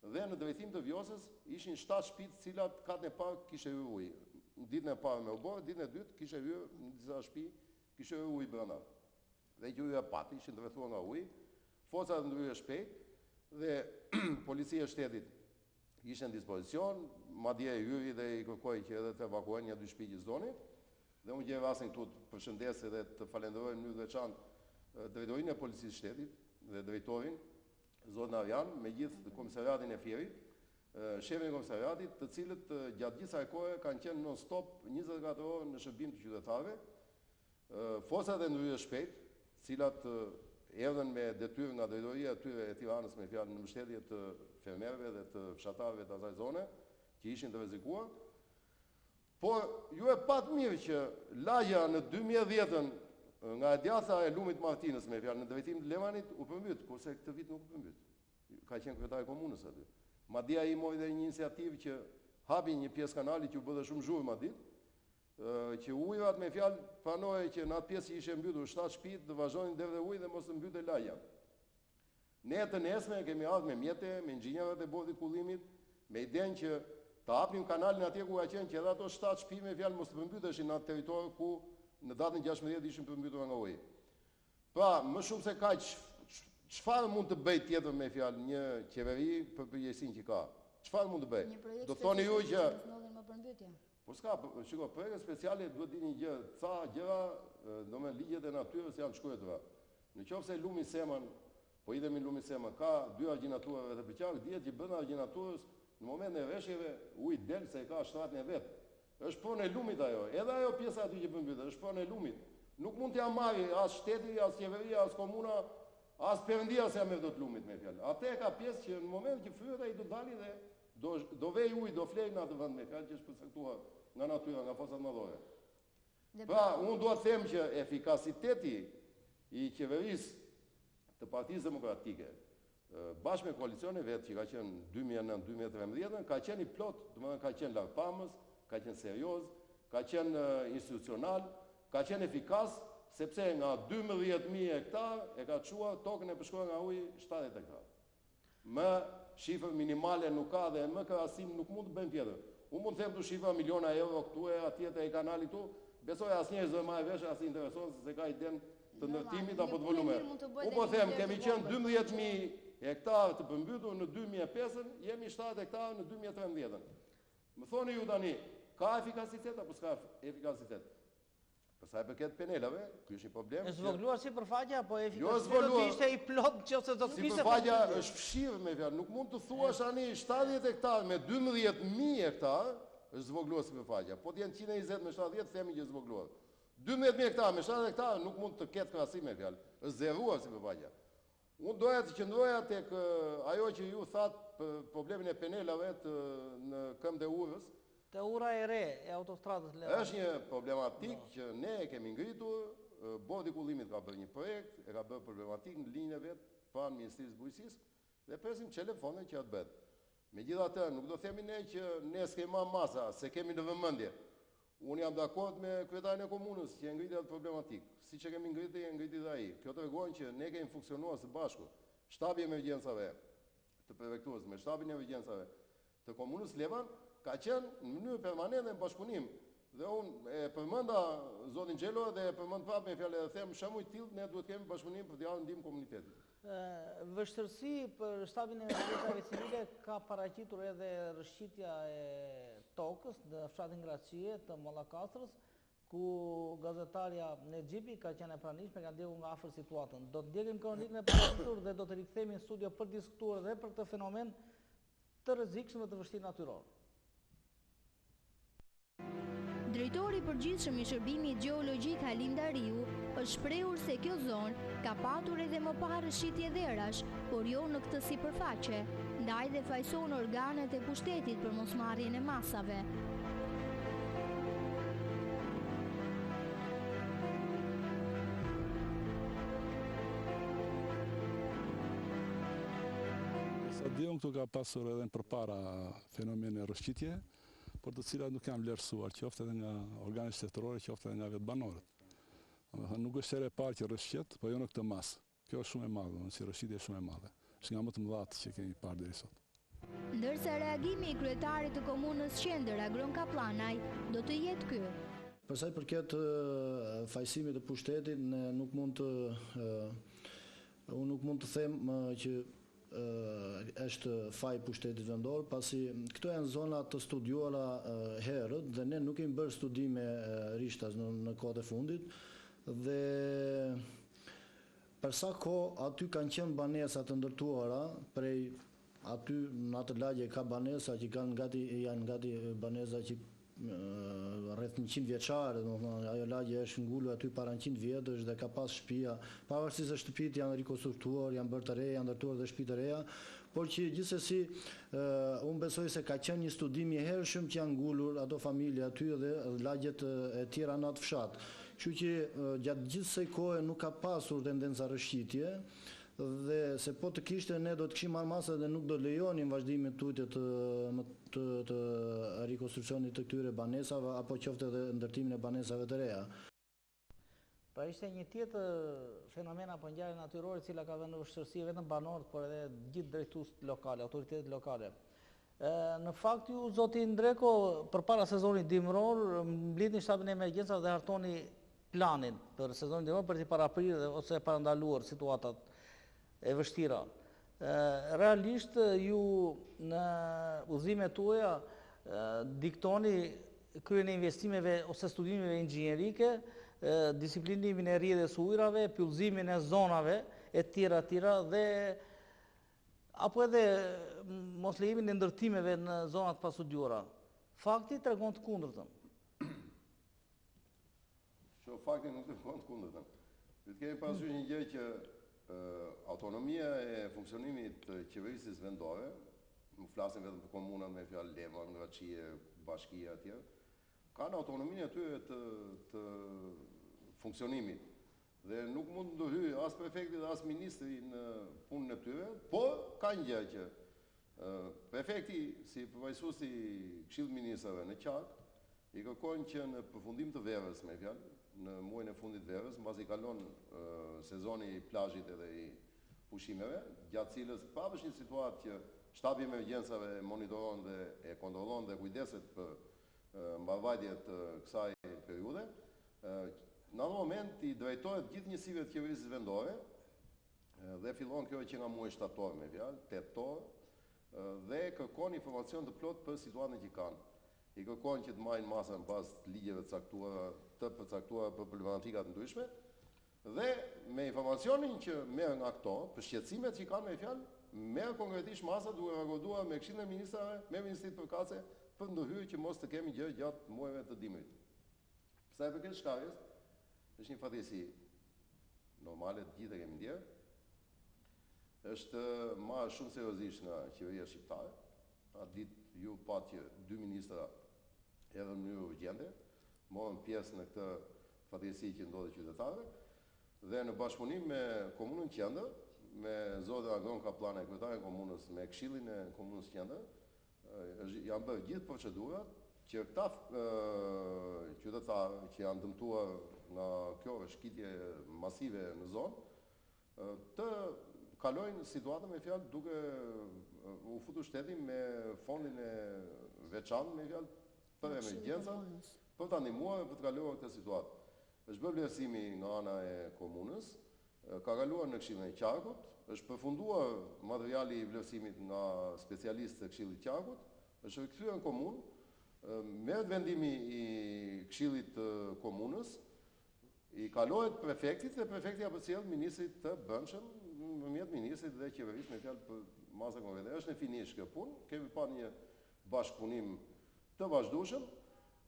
[SPEAKER 2] dhe në drejtim të Vjosës ishin 7 shtëpi të cilat katin e parë kishte hyrë uji. Ditën e parë me oborr, ditën e dytë kishte hyrë në disa shtëpi, kishte hyrë uji brenda. Dhe që ju e patë, ishin të rrethuar nga uji. Forcat e ndërhyrjes shpejt dhe policia e shtetit ishte në dispozicion, madje hyri dhe i kërkoi që edhe të evakuojnë një dy shtëpi që s'donin. Dhe unë gjej rastin këtu të përshëndes edhe të falenderoj në mënyrë të veçantë drejtorinë e Policisë së Shtetit dhe drejtorin zotin Arjan me gjithë komisariatin e Fierit, shefin e komisariatit, të cilët gjatë gjithë kësaj kohe kanë qenë non stop 24 orë në shërbim të qytetarëve. Forcat e ndërhyrjes shpejt, të cilat erdhën me detyrë nga drejtoria e tyre e Tiranës me fjalë në mbështetje të fermerëve dhe të fshatarëve të asaj zone që ishin të rrezikuar. Por ju e patë mirë që lagja në 2010-ën nga e djathta e lumit Martinës me fjalë në drejtim të Lemanit u përmbyt, kurse këtë vit nuk u përmbyt. Ka qenë kryetari i komunës aty. Madje ai mori dhe një iniciativë që hapi një pjesë kanalit që u bë dhe shumë zhurmë atë ditë, që ujërat me fjalë pranohej që në atë pjesë që ishte mbytur 7 shtëpi të vazhdonin derdhej ujë dhe mos të mbytej lagja. Ne të nesërmen kemi ardhur me mjete, me inxhinierët e bordit të kullimit, me idenë që të hapnim kanalin atje ku ka qenë që edhe ato 7 shtëpi me fjalë mos të përmbyteshin në atë territor ku në datën 16 ishin përmbytura nga uji. Pra, më shumë se kaq, çfarë mund të bëj tjetër me fjalë një qeveri për përgjegjësinë që ka? Çfarë mund të bëj?
[SPEAKER 7] Do thoni ju që
[SPEAKER 2] Po s'ka, shiko, projekte speciale duhet dini një gjë, ca gjëra, domethënë ligjet e natyrës janë të shkruara. Në qoftë se lumi Seman, po i themi lumi Seman, ka dy argjinatura rreth e përqark, dihet që brenda argjinaturës, në momentin e reshjeve, uji del se e ka shtratin e vet. Është pronë e lumit ajo, edhe ajo pjesa aty që përmbytet, është pronë e lumit. Nuk mund t'ia marrë as shteti, as qeveria, as komuna, as perëndia s'ia merr dot lumit me fjalë. Atë e ka pjesë që në momentin që fryhet ai do dali dhe do do vejë ujë, do flejë në atë vend me fjalë që është përcaktuar nga natyra, nga forcat madhore. Pra, unë dua të them që efikasiteti i qeverisë të Partisë Demokratike, bashkë me koalicionin e vet që ka qenë 2009-2013, ka qenë i plot, domethënë ka qenë largpamës, ka qenë serioz, ka qenë institucional, ka qenë efikas, sepse nga 12.000 hektar e ka çuar tokën e përshkuar nga uji 70 hektar. Më shifër minimale nuk ka dhe më krahasim nuk mund të bëjmë tjetër. Unë mund të them këtu shifra miliona euro këtu e atje te ai kanali këtu, Besoj asnjëri s'do e marrë vesh, as i intereson se s'e ka idenë të ndërtimit apo të volumeve. Unë po them, kemi qenë 12.000 hektarë të përmbytur në 2005-ën, jemi 7 hektarë në 2013-ën. Më thoni ju tani, ka efikasitet apo s'ka efikasitet? Për sa i përket penelave, ky është një problem.
[SPEAKER 1] Është zvogëluar sipërfaqja apo jo, efikasiteti do të ishte i plotë nëse do të kishte
[SPEAKER 2] Sipërfaqja është fshirë me fjalë, nuk mund të thuash tani 70 hektar me 12000 hektar është zvogëluar sipërfaqja. Po të jenë 120 me 70 themi që është zvogëluar. 12000 hektar me 70 hektar nuk mund të ketë krahasim me fjalë. Është zeruar sipërfaqja. Unë doja të qëndroja tek ajo që ju thatë për problemin e penelave të në këmbë të urës.
[SPEAKER 1] Te ura e re e autostradës Levan.
[SPEAKER 2] Është një problematikë që ne e kemi ngritur, Bordi i Kullimit ka bërë një projekt, e ka bërë problematikë në linjën e vet pranë Ministrisë së Bujqësisë dhe presim çelen fondet që atë bëhet. Megjithatë, nuk do themi ne që ne s'kemi marrë masa, s'e kemi në vëmendje. Unë jam dakord me kryetarin e komunës që e ngriti atë problematikë. Siç e kemi ngritur, e ngriti dhe ai. Kjo tregon që ne kemi funksionuar së bashku. Shtabi i emergjencave të prefekturës me shtabin e emergjencave të komunës Levan ka qenë në mënyrë permanente në bashkëpunim. Dhe unë e përmenda zotin Xhelo dhe e përmend prapë me fjalë dhe them shembuj të tillë ne duhet të kemi bashkëpunim për t'i ardhur ndihmë komunitetit.
[SPEAKER 1] Vështirësi për shtabin e emergjencave civile ka paraqitur edhe rrëshqitja e tokës në fshatin Graçie të Mallakastrës, ku gazetarja Nexhipi ka qenë e pranishme, ka ndjekur nga afër situatën. Do të ndjekim kronikën e përgatitur dhe do të rikthehemi në studio për diskutuar dhe për këtë fenomen të rrezikshëm dhe të vështirë natyror.
[SPEAKER 7] Drejtori i Përgjithshëm i Shërbimit Gjeologjik Halim Dariu është shprehur se kjo zonë ka patur edhe më parë rrëshqitje dherash, por jo në këtë sipërfaqe, ndaj dhe fajëson organet e pushtetit për mosmarrjen e masave.
[SPEAKER 8] Sa di unë këtu ka pasur edhe më përpara fenomene rrëshqitje, por të cilat nuk janë vlerësuar, qoftë edhe nga organet shtetërore, qoftë edhe nga vetë banorët. Domethënë, nuk është hera e parë që rrëshqet, po jo në këtë masë. Kjo është shumë e madhe, domethënë, si rrëshqitje shumë e madhe. Është nga më të mëdhatë që kemi parë deri sot.
[SPEAKER 7] Ndërsa reagimi i kryetarit të Komunës Qendër, Agron Kapllanaj, do të jetë ky.
[SPEAKER 9] Për sa i përket fajësimit të pushtetit, ne nuk mund të unë nuk mund të them që është faj i pushtetit vendor, pasi këto janë zona të studiuara herët dhe ne nuk kemi bërë studime rishtas në, në kohët e fundit dhe për sa kohë aty kanë qenë banesa të ndërtuara prej aty në atë lagje ka banesa që kanë gati janë gati banesa që rreth 100 vjeçare, domethënë ajo lagje është ngulur aty para 100 vjetësh dhe ka pas shtëpia, pavarësisht se shtëpitë janë rikonstruktuar, janë bërë të reja, janë ndërtuar dhe shtëpi të reja, por që gjithsesi unë besoj se ka qenë një studim i hershëm që janë ngulur ato familje aty dhe lagjet e tjera në atë fshat. Kështu që gjatë gjithë kësaj kohe nuk ka pasur tendenca rrëshqitje, Dhe se po të kishte ne do të kishim marrë masa dhe nuk do të lejonim vazhdimin tutje të të të rikonstruksionit të këtyre banesave apo qoftë edhe ndërtimin e banesave të reja.
[SPEAKER 1] Pra ishte një tjetër fenomen apo ngjarje natyrore e cila ka vënë në vështirësi jo vetëm banorët, por edhe gjithë drejtuesit lokale, autoritetet lokale. Në fakt ju zoti Ndreko përpara sezonit dimëror mblidhni shtabin e emergjencave dhe hartoni planin për sezonin dimëror për t'i paraprirë dhe ose parandaluar situatat e vështira. Realisht ju në udhëzimet tuaja diktoni kryerjen e investimeve ose studimeve inxhinierike, disiplinimin e rrjedhjes së ujërave, pyllëzimin e zonave e tjera tjera dhe apo edhe moslejimin e ndërtimeve në zona të pastudiuara. Fakti tregon të kundërtën.
[SPEAKER 2] Që fakti nuk tregon të kundërtën. Duhet të kemi parasysh një gjë që autonomia e funksionimit të qeverisjes vendore, nuk flasim vetëm për komunat me fjalë Levan, Graçie, bashkia etj. Kanë autonominë e tyre të të funksionimit dhe nuk mund të ndërhyjë as prefekti dhe as ministri në punën e tyre, por ka një gjë që Prefekti, si përfaqësues i Këshillit të Ministrave në qark, i kërkon që në përfundim të verës, me fjalë, në muajin e fundit të verës, mbasi kalon sezoni i plazhit edhe i pushimeve, gjatë cilës prapë është një situatë që shtabi i emergjencave e monitoron dhe e kontrollon dhe kujdeset për mbarëvajtje të kësaj periudhe. Në atë moment i drejtohet gjithë njësive të qeverisjes vendore dhe fillon kjo që nga muaji shtator me fjalë, tetor dhe kërkon informacion të plotë për situatën që kanë. I kërkon që të marrin masa në bazë të ligjeve të caktuara, të përcaktuara për problematika të ndryshme dhe me informacionin që merr nga këto, për shqetësimet që kanë me fjalë, merr konkretisht masa duke rakorduar me Këshillin e Ministrave, me ministritë përkatëse për ndërhyrje që mos të kemi gjë gjatë muajve të dimrit. Sa i përket shkarjes, është një fatkeqësi normale, të gjithë e kemi ndjerë. Është marrë shumë seriozisht nga qeveria shqiptare. Atë ditë ju patë që dy ministra edhe në mënyrë urgjente morën pjesë në këtë fatkeqësi që ndodhi qytetarëve dhe në bashkëpunim me komunën qendër, me zotin Agron Kapllanaj, kryetarin e komunës, me këshillin e komunës qendër, Janë bërë gjithë procedurat që këta qytetarë që janë dëmtuar nga kjo rrëshqitje masive në zonë, të kalojnë situatën me fjalë duke u futur shteti me fondin e veçantë me fjalë për emergjenca, për ta ndihmuar dhe për të kaluar këtë situatë. Është bërë vlerësimi nga ana e komunës, Ka kaluar në Këshillin e Qarkut, është përfunduar materiali i vlerësimit nga specialistë të Këshillit të Qarkut, është rikthyer në komunë, merret vendimi i Këshillit të Komunës, i kalohet prefektit dhe prefekti ia përcjell ministrit të Brendshëm, nëpërmjet ministrit dhe qeverisë me fjalë për masa konkrete. Është në finish kjo punë, kemi pa një bashkëpunim të vazhdueshëm,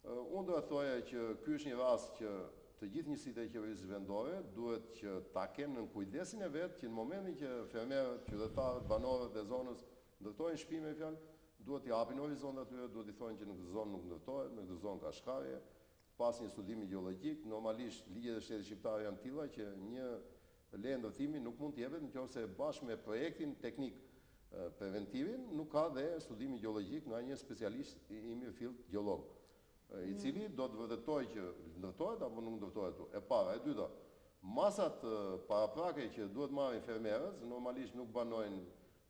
[SPEAKER 2] Unë do të thoja që ky është një rast që të gjithë njësitë e qeverisjes vendore duhet që ta kenë nën kujdesin e vet që në momentin që fermerët, qytetarët, banorët e zonës ndërtojnë shtëpi me fjalë, duhet t'i hapin horizontet atyre, duhet t'i thonë që në këtë zonë nuk ndërtohet, në këtë zonë ka shkarje, pas një studimi gjeologjik, normalisht ligjet e shtetit shqiptar janë të tilla që një leje ndërtimi nuk mund të jepet në qoftë se bashkë me projektin teknik preventivin nuk ka dhe studimin gjeologjik nga një specialist i mirëfilltë gjeolog, i cili do të vërtetojë që ndërtohet apo nuk ndërtohet këtu. E para, e dyta, masat paraprake që duhet marrin fermerët, normalisht nuk banojnë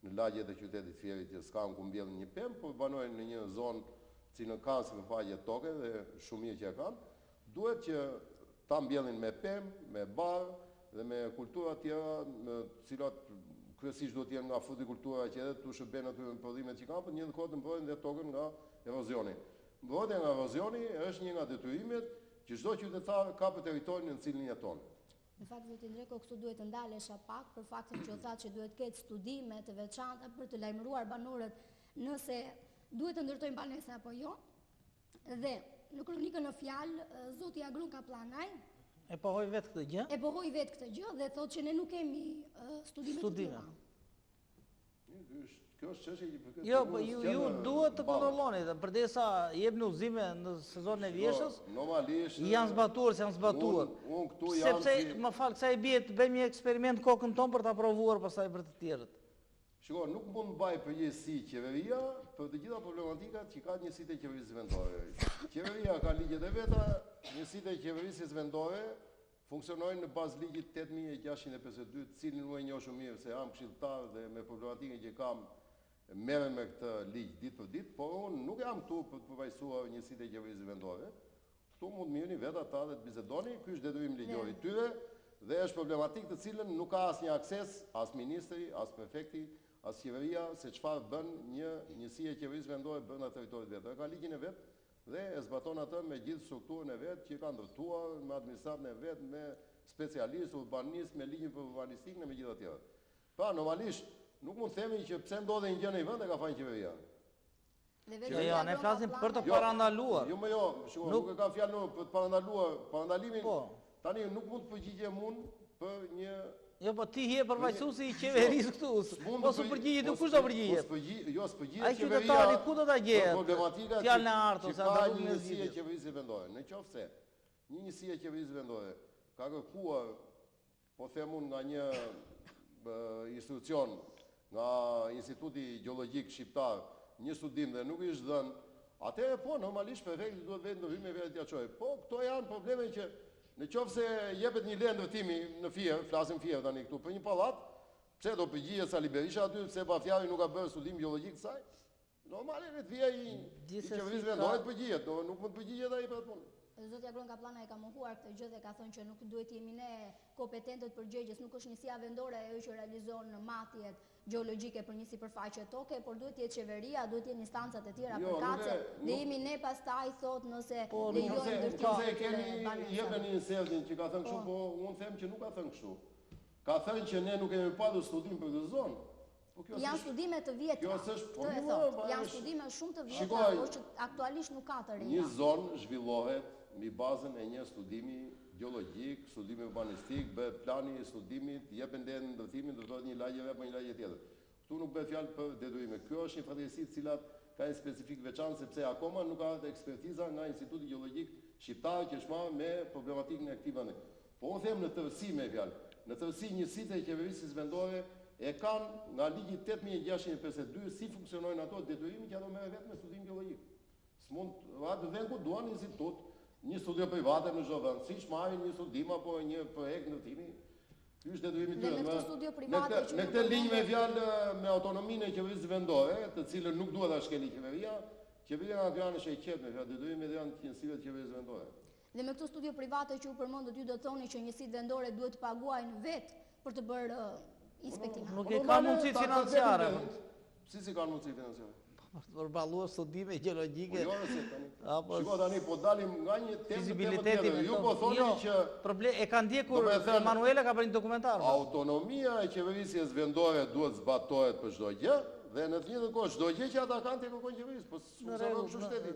[SPEAKER 2] në lagjet e qytetit Fierit që s'kanë ku mbjellin një pemë, por banojnë në një zonë të cilën kanë sipërfaqe toke dhe shumë mirë që e kanë, duhet që ta mbjellin me pemë, me bar dhe me kultura tjera, të cilat kryesisht duhet të jenë nga frutikultura që edhe t'u shërbejnë atyre në prodhimet që kanë, por në të njëjtën kohë të mbrojnë dhe tokën nga erozioni. Mbrojtja nga erozioni është një nga detyrimet që çdo qytetar ka për territorin në të cilin jeton.
[SPEAKER 7] Në fakt zoti Ndreko këtu duhet të ndalesha pak për faktin që u thatë që duhet të ketë studime të veçanta për të lajmëruar banorët nëse duhet të ndërtojnë banesa apo jo. Dhe në kronikën në fjalë zoti Agron Kapllanaj
[SPEAKER 1] e pohoi vetë këtë gjë.
[SPEAKER 7] E pohoi vetë këtë gjë dhe thotë që ne nuk kemi studime të tilla.
[SPEAKER 2] Kjo është çështje që
[SPEAKER 1] përket Jo, po ju ju duhet të kontrolloni, dhe përderisa jepni udhëzime në sezonin e vjeshtës,
[SPEAKER 2] normalisht
[SPEAKER 1] janë zbatuar, s'janë zbatuar.
[SPEAKER 2] Unë këtu jam
[SPEAKER 1] Sepse më fal, kësaj i bie të bëjmë një eksperiment kokën tonë për ta provuar pastaj për të tjerët.
[SPEAKER 2] Shiko, nuk mund të mbajë përgjegjësi qeveria për të gjitha problematikat që ka njësitë e qeverisjes vendore. Qeveria ka ligjet e veta, njësitë e qeverisjes vendore Funksionojnë në bazë ligjit 8652, të cilin unë e njoh shumë mirë se jam këshilltar dhe me problematikën që kam merrem me këtë ligj ditë për ditë, por unë nuk jam këtu për të përfaqësuar njësitë e qeverisjes vendore. Këtu mund të merrni vetë ata dhe të bisedoni, ky është detyrim ligjor i tyre dhe është problematikë të cilën nuk ka asnjë akses as ministri, as prefekti, as qeveria se çfarë bën një njësi e qeverisë vendore brenda territorit vet. Ajo ka ligjin e vet dhe e zbaton atë me gjithë strukturën e vet që ka ndërtuar, me administratën e vet, me specialistë, urbanistë, me ligjin për urbanistikën e me gjitha të tjerat. Pra, normalisht, nuk mund të themi që pse ndodhi një gjë në një vend e ka fajin qeveria.
[SPEAKER 1] Jo, jo, ne flasim për të jo, parandaluar.
[SPEAKER 2] Jo, më jo, shiko, nuk e kam fjalën për të parandaluar, parandalimin. Po. Tani nuk mund të përgjigjem unë për
[SPEAKER 1] një Jo, po ti je përfaqësuesi i qeverisë këtu. Po s'u përgjigje ti kush do përgjigjet?
[SPEAKER 2] Po jo, s'përgjigjet
[SPEAKER 1] qeveria. Ai qytetari ku do ta gjejë?
[SPEAKER 2] Problematika
[SPEAKER 1] fjalën e artë ose
[SPEAKER 2] atë rrugën e zgjidhjes. Një qeverisë vendore. Në qoftë se një njësi e qeverisë vendore ka kërkuar po them unë nga një institucion, nga Instituti Gjeologjik Shqiptar, një studim dhe nuk i është dhënë, atëherë po, normalisht prefekti duhet vetë ndërhyjë me vetë t'ia çojë. Po, këto janë probleme që në qoftë se jepet një leje ndërtimi në Fier, flasim Fier tani këtu, për një pallat, pse do përgjigjet Sali Berisha aty, pse Baftjari nuk ka bërë studim gjeologjik të saj? Normale le të vijë ai i qeverisë vendore të përgjigjet, do nuk mund të përgjigjet ai për atë punë.
[SPEAKER 7] Zoti Agron Kapllanaj e ka mohuar këtë gjë dhe ka thënë që nuk duhet të jemi ne kompetentët përgjegjës, nuk është njësia vendore ajo që realizon matjet gjeologjike për një sipërfaqe toke, por duhet të jetë qeveria, duhet të jenë instancat e tjera jo, përkatëse dhe jemi ne pastaj thotë nëse
[SPEAKER 2] po,
[SPEAKER 7] lejojmë
[SPEAKER 2] ndërtimin e këtyre banesave. Jepeni insertin që ka thënë kështu, po, po unë them që nuk ka thënë kështu. Ka thënë që ne nuk kemi patur studim për këtë zonë.
[SPEAKER 7] Po kjo Janë studime të vjetra.
[SPEAKER 2] Kjo s'është,
[SPEAKER 7] po këtë e thotë. Janë studime shumë të vjetra, por që aktualisht nuk ka të reja.
[SPEAKER 2] Një zonë zhvillohet mbi bazën e një studimi gjeologjik, studimi urbanistik, bëhet plani i studimit, jepen lejet e ndërtimit, ndërtohet një lagje apo një lagje tjetër. Këtu nuk bëhet fjalë për detyrime. Kjo është një fatkeqësi të cilat ka një specifikë veçantë sepse akoma nuk ka ardhur ekspertiza nga Instituti Gjeologjik Shqiptar që është marrë me problematikën e këtij vendi. Po unë them në tërësi me fjalë, në tërësi njësitë e qeverisjes vendore e kanë nga ligji 8652 si funksionojnë ato detyrimin që ato merren vetë me studim gjeologjik. S'mund atë vend ku duan institut, një studio private në çdo vend, siç marrin një studim apo një projekt ndërtimi, ky është detyrimi i
[SPEAKER 7] tyre. Dhe me këtë studio private
[SPEAKER 2] që në këtë linjë me fjalë me autonominë e qeverisë vendore, të cilën nuk duhet ta shkeli qeveria, qeveria nga kjo anë është e qetë me fjalë, detyrimet janë të njësive të qeverisë vendore.
[SPEAKER 7] Dhe me këto studio private që ju përmendët, ju do të thoni që njësitë vendore duhet të paguajnë vetë për të bërë inspektimet.
[SPEAKER 1] Nuk e ka mundësi financiare.
[SPEAKER 2] Si s'i kanë mundësi financiare?
[SPEAKER 1] Po, për të përballuar studime gjeologjike.
[SPEAKER 2] Po jo, se tani. Apo Shiko tani po dalim nga një temë në temë tjetër. Ju po thoni jo, që
[SPEAKER 1] problem e ka ndjekur Emanuela ka bërë një dokumentar.
[SPEAKER 2] Autonomia e qeverisjes vendore duhet zbatohet për çdo gjë dhe në të njëjtën kohë çdo gjë që ata kanë t'i kërkojnë qeverisë, po S'funksionon kështu
[SPEAKER 1] shteti.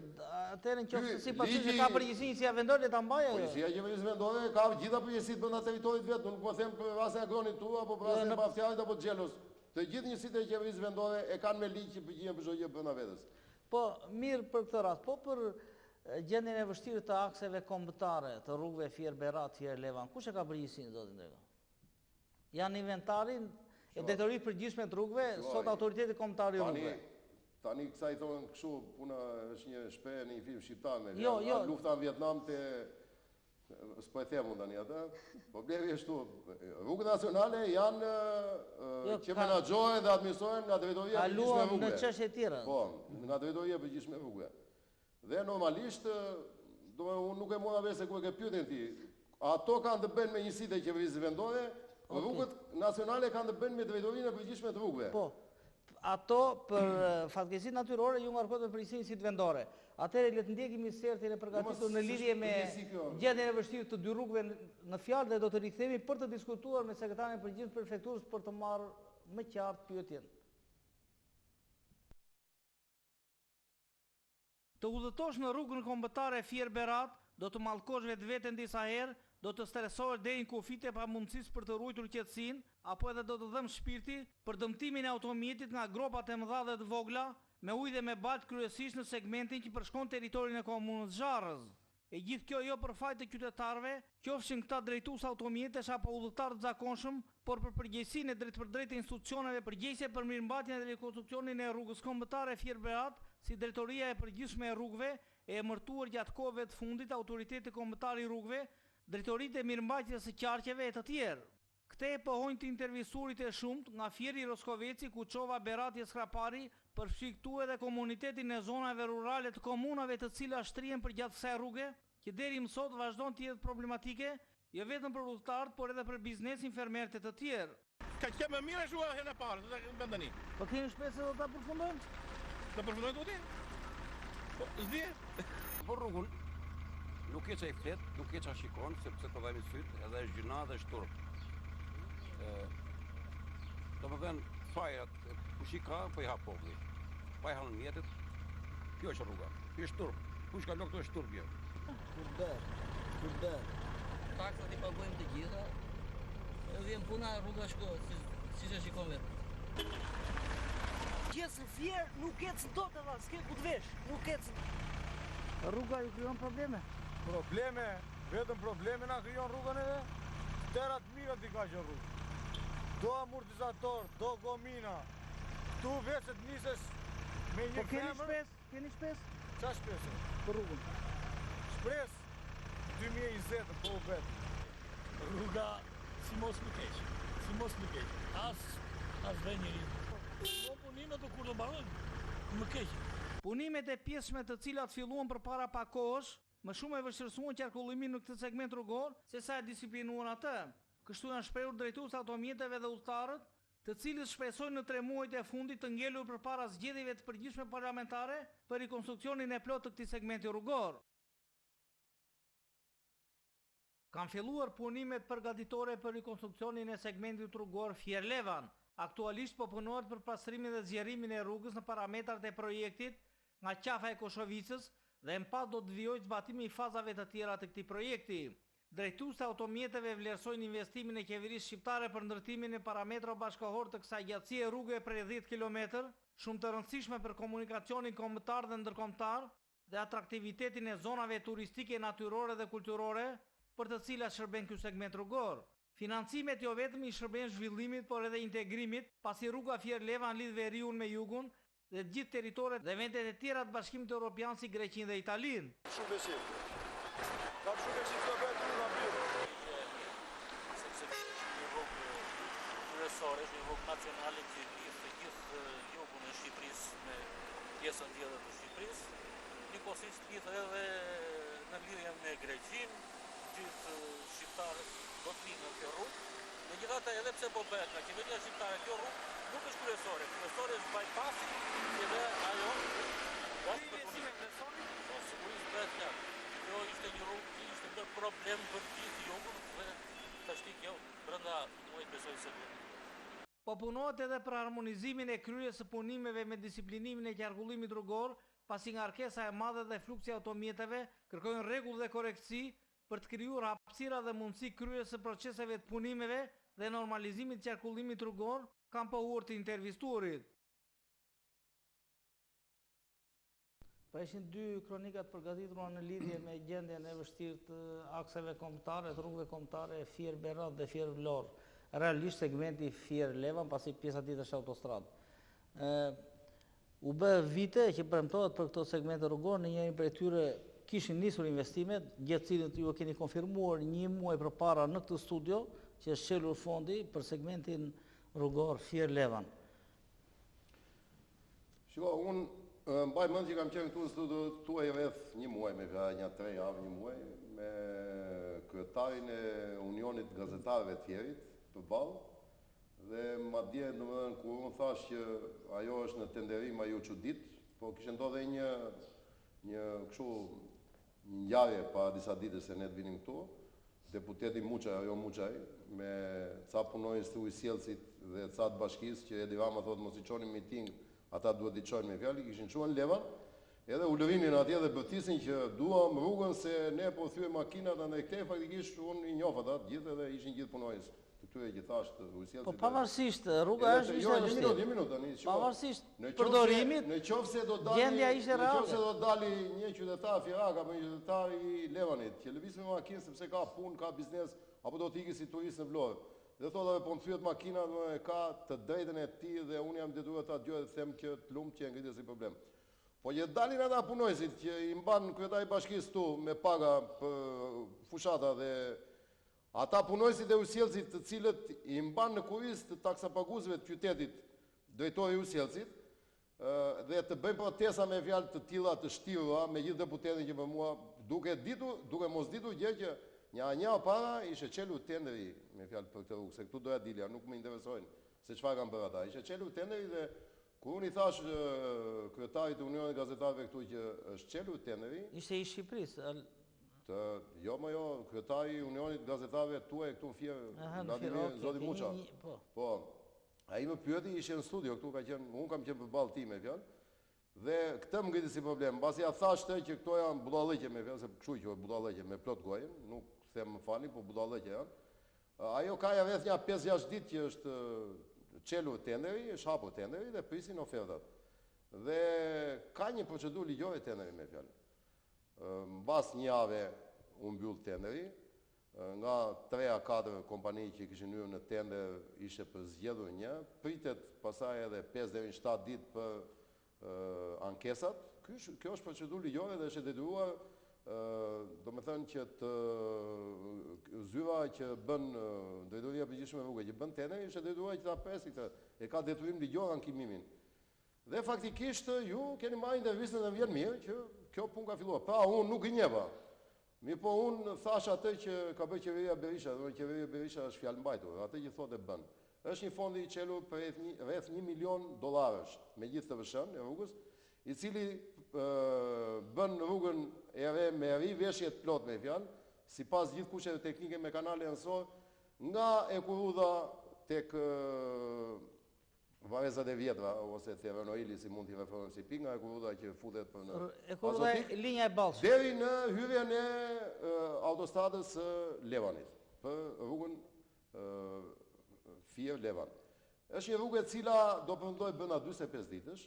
[SPEAKER 1] Atëherë në qoftë se sipas jush ka përgjegjësi njësia vendore le ta mbajë ajo.
[SPEAKER 2] Po njësia e qeverisë vendore ka gjitha përgjegjësitë brenda territorit vet, nuk po them për rastin e Agronit këtu apo për rastin e Baftiarit apo të Xhelos. Të gjithë njësitë e qeverisë vendore e kanë me ligj që përgjigjen për çdo gjë brenda
[SPEAKER 1] vetes. Po mirë për këtë rast, po për gjendjen e vështirë të akseve kombëtare, të rrugëve Fier Berat, Fier Levan, kush e ka përgjegjësinë zoti Ndreko? Janë inventarin e Drejtorisë Përgjithshme të Rrugëve, sot Autoriteti Kombëtar i
[SPEAKER 2] Rrugëve. Tani kësaj i thonë kështu, puna është një shprehje në një film shqiptar me jo, jo. lufta në Vietnam te s'po e them unë tani atë. Problemi është këtu. Rrugët nacionale janë jo, që menaxhohen dhe administrohen nga Drejtoria
[SPEAKER 1] e Përgjithshme e Rrugëve. Në çështje
[SPEAKER 2] tjera. Po, nga Drejtoria e Përgjithshme e Rrugëve. Dhe normalisht, do unë nuk e mora vesh se ku e ke pyetjen ti. Ato kanë të bëjnë me njësitë e qeverisë vendore, okay. rrugët nacionale kanë të bëjnë me drejtorinë e përgjithshme të
[SPEAKER 1] rrugëve. Po. Ato për fatkeqësitë natyrore ju ngarkohet me përgjegjësinë njësitë vendore. Atëherë le të ndjekim insertin e përgatitur në lidhje me gjendjen e vështirë të dy rrugëve në fjalë dhe do të rikthehemi për të diskutuar me sekretarin e përgjithshëm të prefekturës për të marrë më qartë pyetjen. Të udhëtosh në rrugën kombëtare Fier-Berat, do të mallkosh vetveten disa herë, do të stresohesh deri në kufijtë e pamundësisë për të ruajtur qetësinë, apo edhe do të dhembë shpirti, për dëmtimin e automjetit nga gropat e mëdha dhe të vogla, me ujë dhe me baltë kryesisht në segmentin që përshkon territorin e komunës Zharrëz. E gjithë kjo jo për faj të qytetarëve, qofshin këta drejtues automjetesh apo udhëtarë të zakonshëm, por për përgjegjësinë e drejtpërdrejtë të institucioneve përgjegjëse për mirëmbajtjen dhe rikonstruksionin e rrugës kombëtare Fier-Berat, si Drejtoria e Përgjithshme e Rrugëve, e emërtuar gjatë kohëve të fundit Autoriteti Kombëtar i Rrugëve, drejtoritë e mirëmbajtjes së qarqeve e të tjerë. Këtë e pohojnë të intervistuarit e shumtë, nga Fieri, Roskoveci, Kuçova, Berati e Skrapari, përfshi këtu edhe komunitetin e zonave rurale të komunave të cilat shtrihen përgjatë kësaj rruge, që deri më sot vazhdon të jetë problematike, jo vetëm për udhëtarët, por edhe për biznesin, fermerët e të
[SPEAKER 10] tjerë. Ka qenë më mirë ashtu herën e parë, se sa tani.
[SPEAKER 1] Po keni shpresë se do ta përfundojnë?
[SPEAKER 10] Do përfundojnë tutje? Po, s'di.
[SPEAKER 11] Për rrugën, nuk ke ça i flet, nuk ke ça shikon, sepse të dhembin sytë, edhe është gjynah dhe është turp. Domethënë, fajrat, kush i ka, po i ha populli. Pa i hanë mjetet, kjo është rruga, kjo është turp. Kush kalon këtu është turp
[SPEAKER 12] jo. Kur bëhet, kur bëhet. Taksat i paguajmë të gjitha, e vjen puna rruga shko, si, siç e shikon vetë.
[SPEAKER 13] Gjithë në Fier nuk ecën dot edhe, s'ke ku të vesh, nuk ecën.
[SPEAKER 1] Rruga ju krijon probleme?
[SPEAKER 14] Probleme, vetëm probleme na krijon rruga neve. Tëra të mirat i ka kjo rrugë. Do amortizator, do gomina. Këtu veç se të nisesh me një
[SPEAKER 1] Po keni shpresë? Keni shpresë?
[SPEAKER 14] Ça shpresë?
[SPEAKER 1] Për rrugën.
[SPEAKER 14] Shpresë 2020 po u bet.
[SPEAKER 15] Rruga si mos më keq, si mos më keq. As as vë njeri. Po punimet po kur do mbarojnë? Më
[SPEAKER 1] keq. Punimet e pjesshme të cilat filluan përpara pak kohësh, më shumë e vështirësuan qarkullimin në këtë segment rrugor, sesa e disiplinuan atë. Kështu janë shprehur drejtuesit e automjeteve dhe udhëtarët, të cilët shpresojnë në tre muajt e fundit të ngelur përpara zgjedhjeve të përgjithshme parlamentare për rikonstruksionin e plotë të këtij segmenti rrugor. Kanë filluar punimet përgatitore për rikonstruksionin e segmentit rrugor Fier-Levan. Aktualisht po punohet për pastrimin dhe zgjerimin e rrugës në parametrat e projektit nga Qafa e Koshovicës dhe më pas do të vijojë zbatimi i fazave të tjera të këtij projekti. Drejtuesit e automjeteve vlerësojnë investimin e qeverisë shqiptare për ndërtimin e parametrave bashkëkohorë të kësaj gjatësie rruge prej dhjetë kilometër, shumë të rëndësishme për komunikacionin kombëtar dhe ndërkombëtar dhe atraktivitetin e zonave turistike, natyrore dhe kulturore, për të cilat shërben ky segment rrugor. Financimet jo vetëm i shërbejnë zhvillimit, por edhe integrimit, pasi rruga Fier-Levan lidh veriun me jugun dhe të gjithë territoret dhe vendet e tjera të Bashkimit Europian si Greqinë dhe Italinë.
[SPEAKER 16] Shumë besim. Kam shumë besim se do bëhet rruga mirë.
[SPEAKER 17] Gjë e mirë, sepse kjo është një rrugë kryesore, është një rrugë nacionale që lidh të gjithë jugun e Shqipërisë me pjesën tjetër të Shqipërisë, njëkohësisht lidh edhe në lidhje me Greqinë, gjithë shqiptarët do të vijnë nga kjo rrugë. Megjithatë, edhe pse po bëhet nga qeveria shqiptare kjo rrugë nuk është kryesore. Kryesore është bypassi që dhe ajo është për
[SPEAKER 1] Si e vlerësoni?
[SPEAKER 17] Po sigurisht bëhet fjalë. Kjo ishte një rrugë që ishte bërë problem për gjithë jugun dhe tashti kjo brenda muajit besoj se duhet të bëhet.
[SPEAKER 1] Po punohet edhe për harmonizimin e kryerjes së punimeve me disiplinimin e qarkullimit rrugor, pasi ngarkesa e madhe dhe fluksi i automjeteve kërkojnë rregull dhe korrektësi për të krijuar hapësira dhe mundësi kryerjes së proceseve të punimeve dhe normalizimit të qarkullimit rrugor, kanë pohuar të intervistuarit. Pra ishin dy kronika të përgatitura në lidhje me gjendjen e vështirë të akseve kombëtare, të rrugëve kombëtare Fier-Berat dhe Fier-Vlorë. Realisht segmenti Fier-Levan, pasi pjesa tjetër është autostradë. Ë u bë vite që premtohet për këto segmente rrugore, në njërin prej tyre kishin nisur investimet, gjë të cilën ju e keni konfirmuar një muaj përpara në këtë studio, që është çelur fondi për segmentin rrugor Fier-Levan.
[SPEAKER 2] Shiko, unë mbaj mend që kam qenë këtu në studio tuaj rreth një muaj, me fjalë nja tre javë, një muaj, me kryetarin e Unionit të Gazetarëve të Fierit, përballë, dhe madje, domethënë, kur unë thashë që ajo është në tenderim, ai u çudit, po kishte ndodhur edhe një një kështu Një ngjarje para disa ditësh se ne të vinim këtu, deputeti Muçaj, Erion Muçaj, me ca punonjës të ujësjellësit dhe ca të bashkisë që Edi Rama thotë mos i çoni në miting, ata duhet t'i çojnë me fjalë, i kishin çuar në Levan, edhe ulërinin atje dhe bërtisnin që duam rrugën se ne po thyejmë makinat andaj këtej, faktikisht unë i njoh ata të gjithë edhe ishin gjithë punonjës të këtyre që thashë të
[SPEAKER 1] ujësjellësit. Po pavarësisht, rruga është ishte e
[SPEAKER 2] vështirë. Jo, një minutë, një minutë tani,
[SPEAKER 1] shiko. Pavarësisht përdorimit,
[SPEAKER 2] në qoftë se do dali,
[SPEAKER 1] gjendja ishte
[SPEAKER 2] reale. Në qoftë se do dali një qytetar fierak apo një qytetar i Levanit që lëviz me makinë sepse ka punë, ka biznes apo do të ikë si turist në Vlorë. Dhe thotë apo po më thyhet makina, domethënë ka të drejtën e tij dhe unë jam detyruar ta dëgjoj dhe të them që të lumtë që e ngrite si problem. Po që dalin ata punonjësit që i mban kryetari i bashkisë këtu me paga për fushata dhe Ata punonjësit e ujësjellësit të cilët i mban në kurriz të taksapaguesve të qytetit drejtori i ujësjellësit, dhe të bëjnë protesta me fjalë të tilla të shtirura me gjithë deputetin që për mua duke ditur, duke mos ditur gjë që një një javë para ishte çelur tenderi me fjalë për këtë rrugë, se këtu doja dilja, nuk më interesojnë se çfarë kanë bërë ata. Ishte çelur tenderi dhe kur unë i thashë kryetarit të Unionit të Gazetarëve këtu që është çelur tenderi,
[SPEAKER 1] Ishte i Shqipërisë,
[SPEAKER 2] Të, jo më jo, kryetari i Unionit të Gazetarëve tuaj këtu në Fier, Vladimir zoti Muça. Po. Po. Ai më pyeti, ishte në studio këtu ka qenë, unë kam qenë përballë tij me fjalë. Dhe këtë më ngriti si problem, mbasi ia thashë këtë që këto janë budallëqe me fjalë, se kështu i quaj budallëqe me plot gojën, nuk them më falni, po budallëqe janë. Ajo ka ja rreth nja 5-6 ditë që është çelur tenderi, është hapur tenderi dhe prisin ofertat. Dhe ka një procedurë ligjore tenderi me fjalë. Mbas një jave u mbyll tenderi, nga 3 a 4 kompani që kishin hyrë në tender ishte përzgjedhur një, pritet pastaj edhe 5 deri në 7 ditë për ankesat. Ky është, kjo është procedurë ligjore dhe është e detyruar domethënë që të zyra që bën drejtoria e përgjithshme e rrugëve që bën tenderin është e detyruar që ta presi këtë. E ka detyrim ligjor ankimimin. Dhe faktikisht ju keni marrë intervistën dhe më vjen mirë që kjo punë ka filluar. Pra unë nuk gënjeva. Mirëpo unë thashë atë që ka bërë qeveria Berisha, domethënë qeveria Berisha është fjalëmbajtur, atë që thotë e bën. Është një fond i çelur prej rreth 1 milion dollarësh, me gjithë TVSH-në e rrugës, i cili bën rrugën e re me riveshje të plotë me fjalë, sipas gjithë kushteve teknike me kanale anësore, nga hekurudha tek Varrezat e vjetra ose te Renoili si mund t'i referojmë si pikë nga hekurudha që futet për në
[SPEAKER 1] Hekurudha e linja e Ballshit.
[SPEAKER 2] Deri në hyrjen e autostradës së Levanit, për rrugën Fier Levan. Është një rrugë e cila do përfundojë brenda 45 ditësh.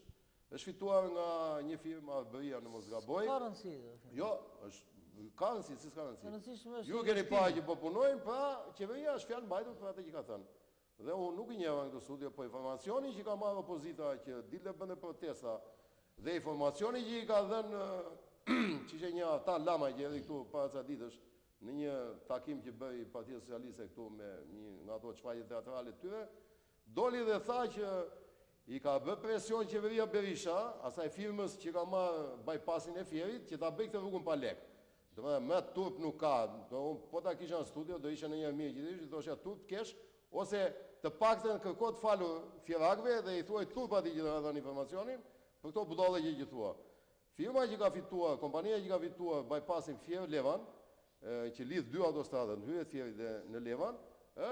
[SPEAKER 2] Është fituar nga një firmë Arbëria në mos gaboj.
[SPEAKER 1] Ka rëndësi.
[SPEAKER 2] Jo, është ka rëndësi, si s'ka rëndësi. Ju keni pa që po punojnë, pra qeveria është fjalëmbajtur për atë që ka thënë. Dhe unë nuk i njeh në këtë studio, po informacioni që ka marrë opozita që dilte bënte protesta dhe informacioni që i ka dhënë që ishte një Artan Lamaj që erdhi këtu para ca ditësh në një takim që bëri Partia Socialiste këtu me një nga ato shfaqje teatrale të tyre, doli dhe tha që i ka bë presion qeveria Berisha, asaj firmës që ka marrë bypassin e Fierit, që ta bëjë këtë rrugën pa lek. Domethënë më turp nuk ka, do unë po ta kisha në studio, do isha në një mirë që i thosha turp të kesh, ose të paktën kërko të falur fierakëve dhe i thuaj turp atij që të ka dhënë informacionin për këto budallëqe që thua. Firma që ka fituar, kompania që ka fituar bypassin Fier Levan, që lidh dy autostradat në hyrje të Fierit dhe në Levan,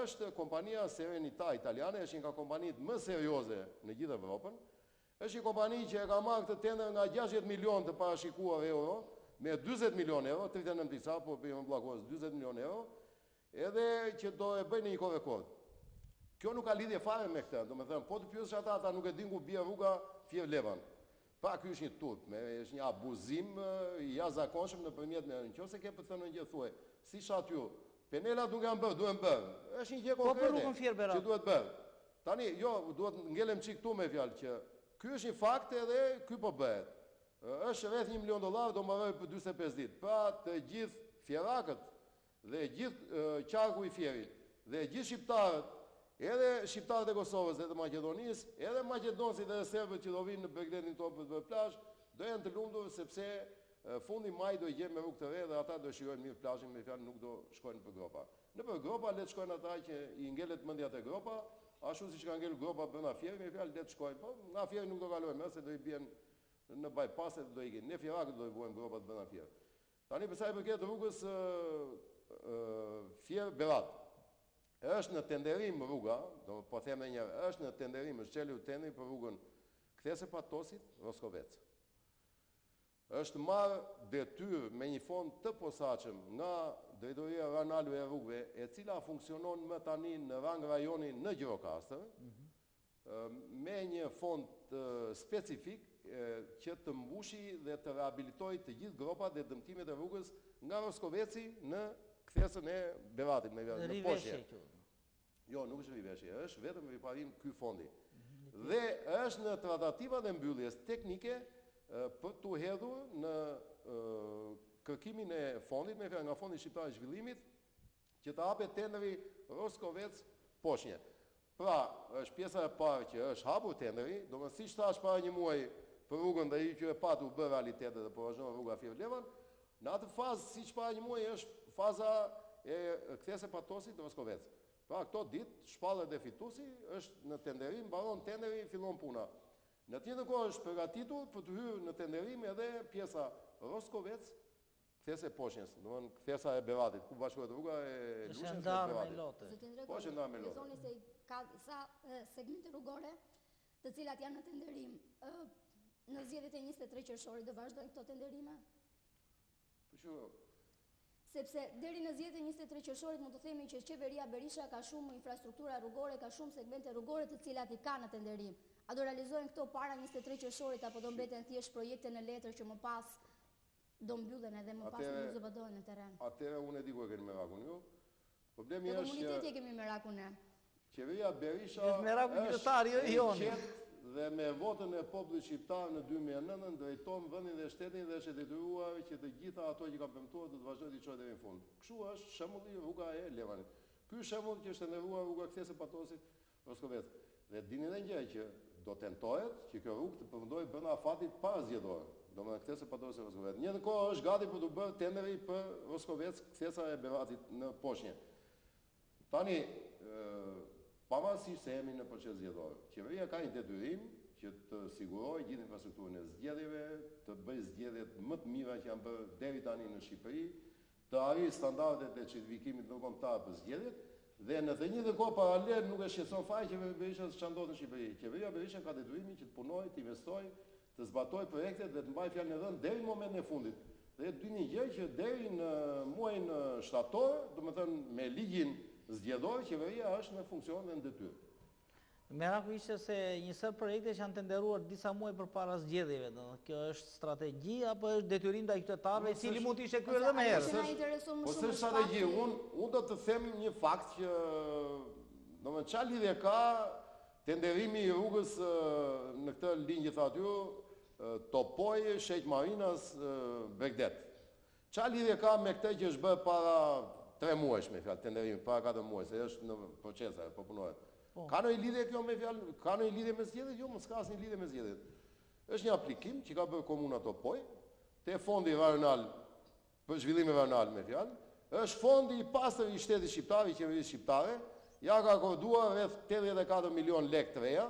[SPEAKER 2] është kompania Serenita italiane, është një nga kompanitë më serioze në gjithë Evropën. Është një kompani që e ka marrë këtë tender nga 60 milion të parashikuar euro, me 40 milion euro, 39 disa, po për rrumbullakues, 40 milion euro, edhe që do e bëjnë në një kohë rekord. Kjo nuk ka lidhje fare me këtë, domethënë, po të pyesësh ata, ata nuk e dinë ku bie rruga Fier Levan. Pra ky është një turp, me, është një abuzim i jashtëzakonshëm nëpërmjet me, në qoftë se ke për të thënë një gjë thuaj, si thatë ju, penelat nuk janë bërë, duhen bërë. Është një gjë
[SPEAKER 1] Po për
[SPEAKER 2] konkrete
[SPEAKER 1] rrugën Fier Berat.
[SPEAKER 2] që duhet bërë. Tani, jo, duhet ngelem çik këtu me fjalë që ky është një fakt edhe ky po bëhet. Është rreth 1 milion dollar, do mbarojë për 45 ditë. Pra të gjithë fierakët dhe gjithë qarku i Fierit dhe gjithë shqiptarët, edhe shqiptarët e Kosovës dhe të Maqedonisë, edhe maqedonsit edhe serbët që do vinë në bregdetin tonë për të bërë plazh, do jenë të lumtur sepse fundi maj do i gjejë me rrugë të re dhe ata do shijojnë mirë plazhin, me fjalë nuk do shkojnë për gropa. Nëpër gropa le të shkojnë ata që i ngelet mendja te gropa, ashtu siç ka ngelur gropa brenda Fierit, me fjalë le të shkojnë, po nga Fieri nuk do kalojnë më se do i bien në bypass dhe do ikin. Ne fierakët do i vuajmë gropat brenda Fierit. Tani për sa i përket rrugës Fier Berat. Është në tenderim rruga, do po them edhe një herë, është në tenderim, është çelur tenderi për rrugën Kthesë e Patosit, Roskovec. Është marrë detyrë me një fond të posaçëm nga Drejtoria Rajonale e Rrugëve, e cila funksionon më tani në rang rajoni në Gjirokastër, me një fond specifik që të mbushi dhe të rehabilitojë të gjithë gropat dhe dëmtimet e rrugës nga Roskoveci në kthesën e Beratit, në Poshnje. Jo, nuk është riveshje, është vetëm riparim ky fondi. Dhe është në tratativat e mbylljes teknike për t'u hedhur në kërkimin e fondit, me fjalë nga Fondi Shqiptar i Zhvillimit, që të hapet tenderi Roskovec Poshnje. Pra, është pjesa e parë që është hapur tenderi, domethënë siç thashë para një muaji për rrugën dhe ju që e patë u bë realitet dhe po vazhdon rruga Fier Levan, Në atë fazë, siç para një muaji është faza e kthesës së Patosit Roskovec. Pra këto ditë shpallet dhe fituesi, është në tenderim, mbaron tenderi, fillon puna. Në të njëjtën kohë është përgatitur për të hyrë në tenderim edhe pjesa Roskovec, kthesa e Poshnjes, domethënë kthesa e Beratit, ku bashkohet rruga e Lushnjës me Beratin.
[SPEAKER 7] Zoti Ndreko,
[SPEAKER 2] Po është e ndarë me
[SPEAKER 7] ju
[SPEAKER 2] lote.
[SPEAKER 7] thoni se ka disa segmente rrugore të cilat janë në tenderim. Në zgjedhjet e 23 qershorit do vazhdojnë këto tenderime?
[SPEAKER 2] Po që
[SPEAKER 7] Sepse deri në zgjedhjet e 23 qershorit mund të themi që qeveria Berisha ka shumë infrastruktura rrugore, ka shumë segmente rrugore të cilat i ka në tenderim. A do realizohen këto para 23 qershorit apo do mbeten thjesht projekte në letër që më pas do mbyllen edhe më pas nuk zbatohen në terren?
[SPEAKER 2] Atëherë unë e di ku e keni merakun ju. Problemi
[SPEAKER 7] Te
[SPEAKER 2] është që
[SPEAKER 7] komuniteti e kemi merakun ne.
[SPEAKER 2] Qeveria Berisha
[SPEAKER 1] Është meraku qytetar, jo
[SPEAKER 2] është
[SPEAKER 1] i joni.
[SPEAKER 2] e qetë dhe me votën e popullit shqiptar në 2009 drejton vendin dhe shtetin dhe është e detyruar që të gjitha ato që ka premtuar do të vazhdojë t'i çojë deri në fund. Kështu është shembulli rruga e Levanit. Ky është shembull që është tenderuar rruga kthesë e Patosit Roskovec. Dhe dini edhe një gjë që do tentohet që kjo rrugë të përfundojë brenda afatit parazgjedhor, domethënë kthesa e Patosit Roskovec. Në njëjtën kohë është gati për t'u bërë tenderi për Roskovec, kthesa e Beratit në Poshnje. Tani, pavarësisht se jemi në proces zgjedhor, qeveria ka një detyrim që të sigurojë gjithë infrastrukturën e zgjedhjeve, të bëjë zgjedhjet më të mira që janë bërë deri tani në Shqipëri, të arrijë standardet e certifikimit ndërkombëtar për zgjedhjet dhe në të njëjtën kohë paralel nuk e shqetëson fare qeverinë Berisha se çfarë ndodh në Shqipëri. Qeveria Berisha ka detyrimin që të punojë, të investojë, të zbatojë projektet dhe të mbajë fjalën e dhënë deri në momentin e fundit. Dhe di një gjë që deri në muajin shtator, domethënë me ligjin zgjedhor, qeveria është në funksion dhe në detyrë.
[SPEAKER 1] Meraku ishte se një sërë projektesh janë tenderuar disa muaj përpara zgjedhjeve, domethënë kjo është strategji apo është detyrim ndaj qytetarëve, i cili mund të ishte kryer edhe më herët.
[SPEAKER 2] Po s'është strategji, unë unë do të them një fakt që domethënë çfarë lidhje ka tenderimi i rrugës në këtë linjë që thatë ju, Topojë, Sheq Marinas, Bregdet. Ça lidhje ka me këtë që është bërë para tre muajsh me fjalë, tenderimi, para katër muajsh, se është në proces ajo, po punohet. Po. Ka ndonjë lidhje kjo me fjalë, ka ndonjë lidhje me zgjedhjet? Jo, s'ka asnjë lidhje me zgjedhjet. Është një aplikim që ka bërë komuna Topojë, te fondi rajonal për zhvillimin rajonal me fjalë, është fondi i pastër i shtetit shqiptar, i qeverisë shqiptare, ja ka akorduar rreth 84 milion lekë të reja,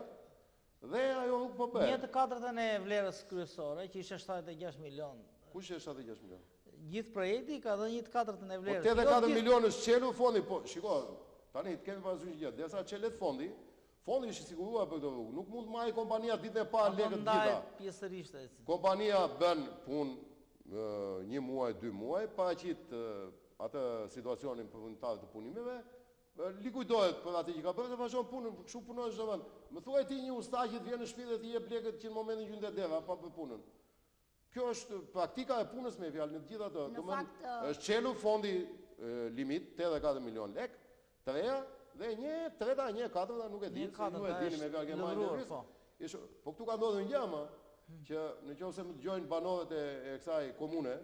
[SPEAKER 2] Dhe ajo rrugë po bëhet.
[SPEAKER 1] Një të katërtën e vlerës kryesore, që ishte 76 milion.
[SPEAKER 2] Kush është 76 milion?
[SPEAKER 1] Gjithë projekti ka dhënë një të katërtën e vlerës.
[SPEAKER 2] Po 84 jo milion është çelur fondi, po shiko, tani të kemi parasysh një gjë, derisa çelet fondi, fondi është i siguruar për këtë rrugë, nuk mund të marrë kompania ditën e parë lekët të
[SPEAKER 1] gjitha. Pjesërisht e.
[SPEAKER 2] Kompania bën punë një muaj, dy muaj, paraqit atë situacionin përfundimtar të punimeve, Likuidohet për atë që ka bërë dhe vazhdon punën, kështu punon çdo vend. Më thuaj ti një usta që të vjen në shtëpi dhe t'i jep lekët që në momentin që hyn te dera pa bërë punën. Kjo është praktika e punës me fjalë në të gjitha ato. Domethënë është çelur fondi limit 84 milion lek, të reja dhe një treta, një katërta nuk e di, se ju e dini me fjalë ke marrë intervistë. Po. Po këtu ka ndodhur një gjë ama që në qoftë se më dëgjojnë banorët e, e kësaj komune,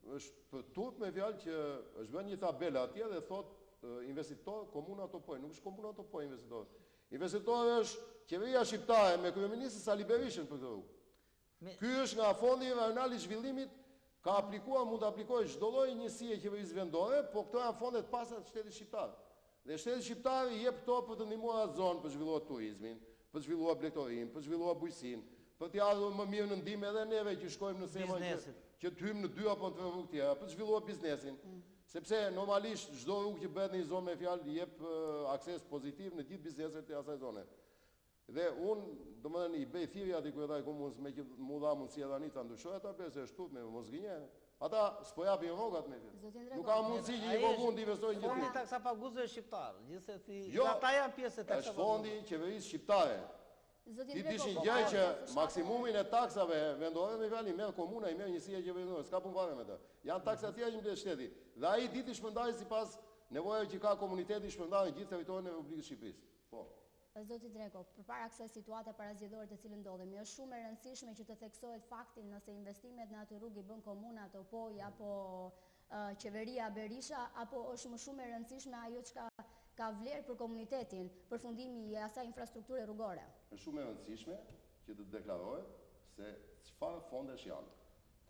[SPEAKER 2] Është për turp me fjalë që është vënë një tabelë atje dhe thotë investitor komuna Topojë, nuk është komuna Topojë investitor. Investitor është qeveria shqiptare me kryeministrin Sali Berishën për këtë rrugë. Ky është nga fondi rajonal i zhvillimit, ka aplikuar, mund të aplikojë çdo lloj njësie e qeverisë vendore, po këto janë fonde të pastra të shtetit shqiptar. Dhe shteti shqiptar i jep këto për të ndihmuar atë zonë për të zhvilluar turizmin, për të zhvilluar blegtorinë, për të zhvilluar bujqësinë, për t'i ardhur më mirë në ndihmë edhe neve që shkojmë në Seman që, që të hyjmë në dy apo në tre rrugë tjera, për të zhvilluar biznesin. Mm. Sepse normalisht çdo rrugë që bëhet në një zonë me fjalë i jep akses pozitiv në gjithë bizneset e asaj zone. Dhe unë, domethënë, i bëj thirrje atij kryetarit të komunës, meqë m'u dha mundësia tani ta ndryshoj atë tabelë, se është turp me mos gënje. Ata s'po japin rrogat me fjalë. Nuk ka mundësi që një komunë të investojë një
[SPEAKER 1] Fondi i taksapaguesve shqiptar, gjithsesi, jo, ata janë pjesë e taksapaguesve.
[SPEAKER 2] Është fondi i qeverisë shqiptare. Ti dish një gjë që maksimumin e taksave vendore me fjalë i merr komuna, i merr njësia e qeverisë vendore, s'ka punë fare me të. Janë taksa të tjera që mbledh shteti. Dhe ai di t'i shpërndajë sipas nevojave që ka komuniteti i shpërndarë në gjithë territorin e Republikës së Shqipërisë. Po.
[SPEAKER 7] Zoti Ndreko, përpara kësaj situate parazgjedhore të cilën ndodhemi, është shumë e rëndësishme që të theksohet fakti nëse investimet në atë rrugë i bën komuna Topojë apo qeveria Berisha, apo është më shumë e rëndësishme ajo çka ka vlerë për komunitetin, përfundimi i asaj infrastrukture
[SPEAKER 2] rrugore. Është shumë e rëndësishme që të deklarohet se çfarë fondesh janë.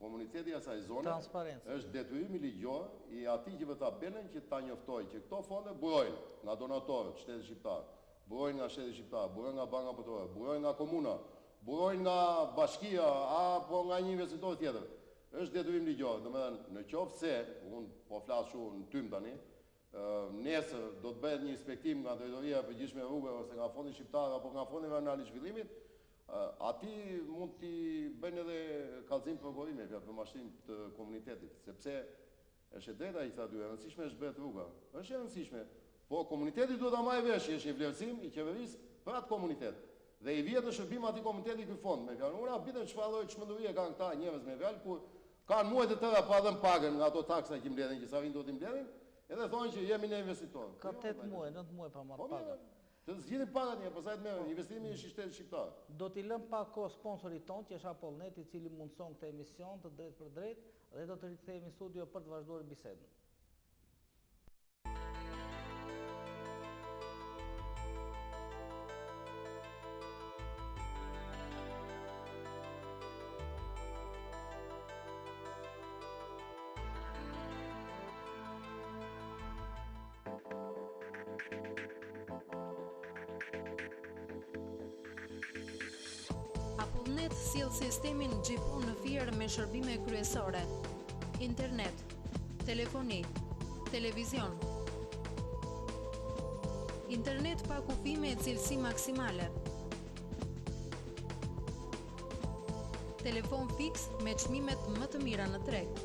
[SPEAKER 2] Komuniteti i asaj zone është detyrimi ligjor i atij që vë tabelën që ta njoftojë që këto fonde burojnë nga donatorët, shteti shqiptar, burojnë nga shteti shqiptar, burojnë nga Banka Botërore, burojnë nga komuna, burojnë nga bashkia apo nga një investitor tjetër. Është detyrim ligjor, domethënë, në qoftë se, unë po flas kështu në tym tani, nesër do të bëhet një inspektim nga Drejtoria e Përgjithshme e Rrugëve ose nga Fondi Shqiptar apo nga Fondi Rajonal i Zhvillimit, atij mund t'i bëjnë edhe kallëzim prokurori me fjalë për mashtrim të komunitetit, sepse është e drejta ai tha aty, e rëndësishme është bëhet rruga. Është e rëndësishme, po komuniteti duhet ta marrë vesh që është një vlerësim i qeverisë për atë komunitet. Dhe i vihet në shërbim atij komuniteti ky fond, me fjalë. Unë habitem çfarë lloj çmendurie kanë këta njerëz me fjalë kur Kanë muaj të tëra pa dhënë pagën nga ato taksa që mbledhin, që sa vijnë do t'i mbledhin, edhe thonë që jemi ne investitorë.
[SPEAKER 1] Ka 8 muaj, 9 muaj pa marrë po,
[SPEAKER 2] pagën. Të zgjidhin pagat një, pastaj të merren, investimi është i shtetit shqiptar.
[SPEAKER 1] Do t'i lëmë pak kohë sponsorit tonë, që është Apollnet, i cili mundëson këtë emision të drejtpërdrejtë, dhe do të rikthehemi në studio për të vazhduar bisedën.
[SPEAKER 18] Apollnet sjell sistemin GPON në Fier me shërbime kryesore, internet, telefoni, televizion. Internet pa kufi me cilësi maksimale. Telefon fiks me çmimet më të mira në treg.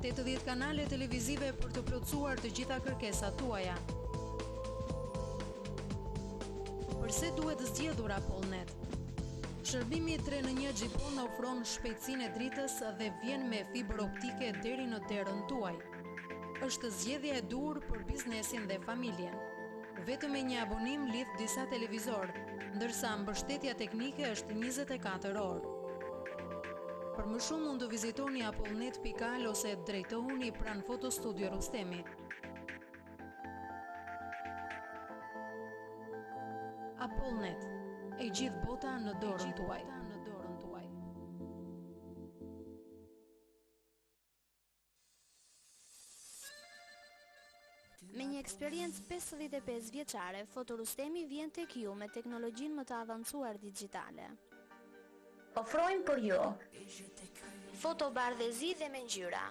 [SPEAKER 18] 80 kanale televizive për të plotësuar të gjitha kërkesat tuaja. Përse duhet zgjedhur Apollnet? Shërbimi 3 në 1 GPON ofron shpejtësinë e dritës dhe vjen me fibër optike deri në derën tuaj. Është zgjedhja e duhur për biznesin dhe familjen. Vetëm me një abonim lidh disa televizorë, ndërsa mbështetja teknike është 24 orë. Për më shumë mund të vizitoni apollnet.al ose drejtohuni pranë Fotostudio Rustemi. Apollnet, e gjithë bota në dorën tuaj.
[SPEAKER 19] Me një eksperiencë 55 vjeçare, Foto Rustemi vjen tek ju me teknologjinë më të avancuar dixhitale. Ofrojmë për ju foto bardhezi dhe me ngjyra,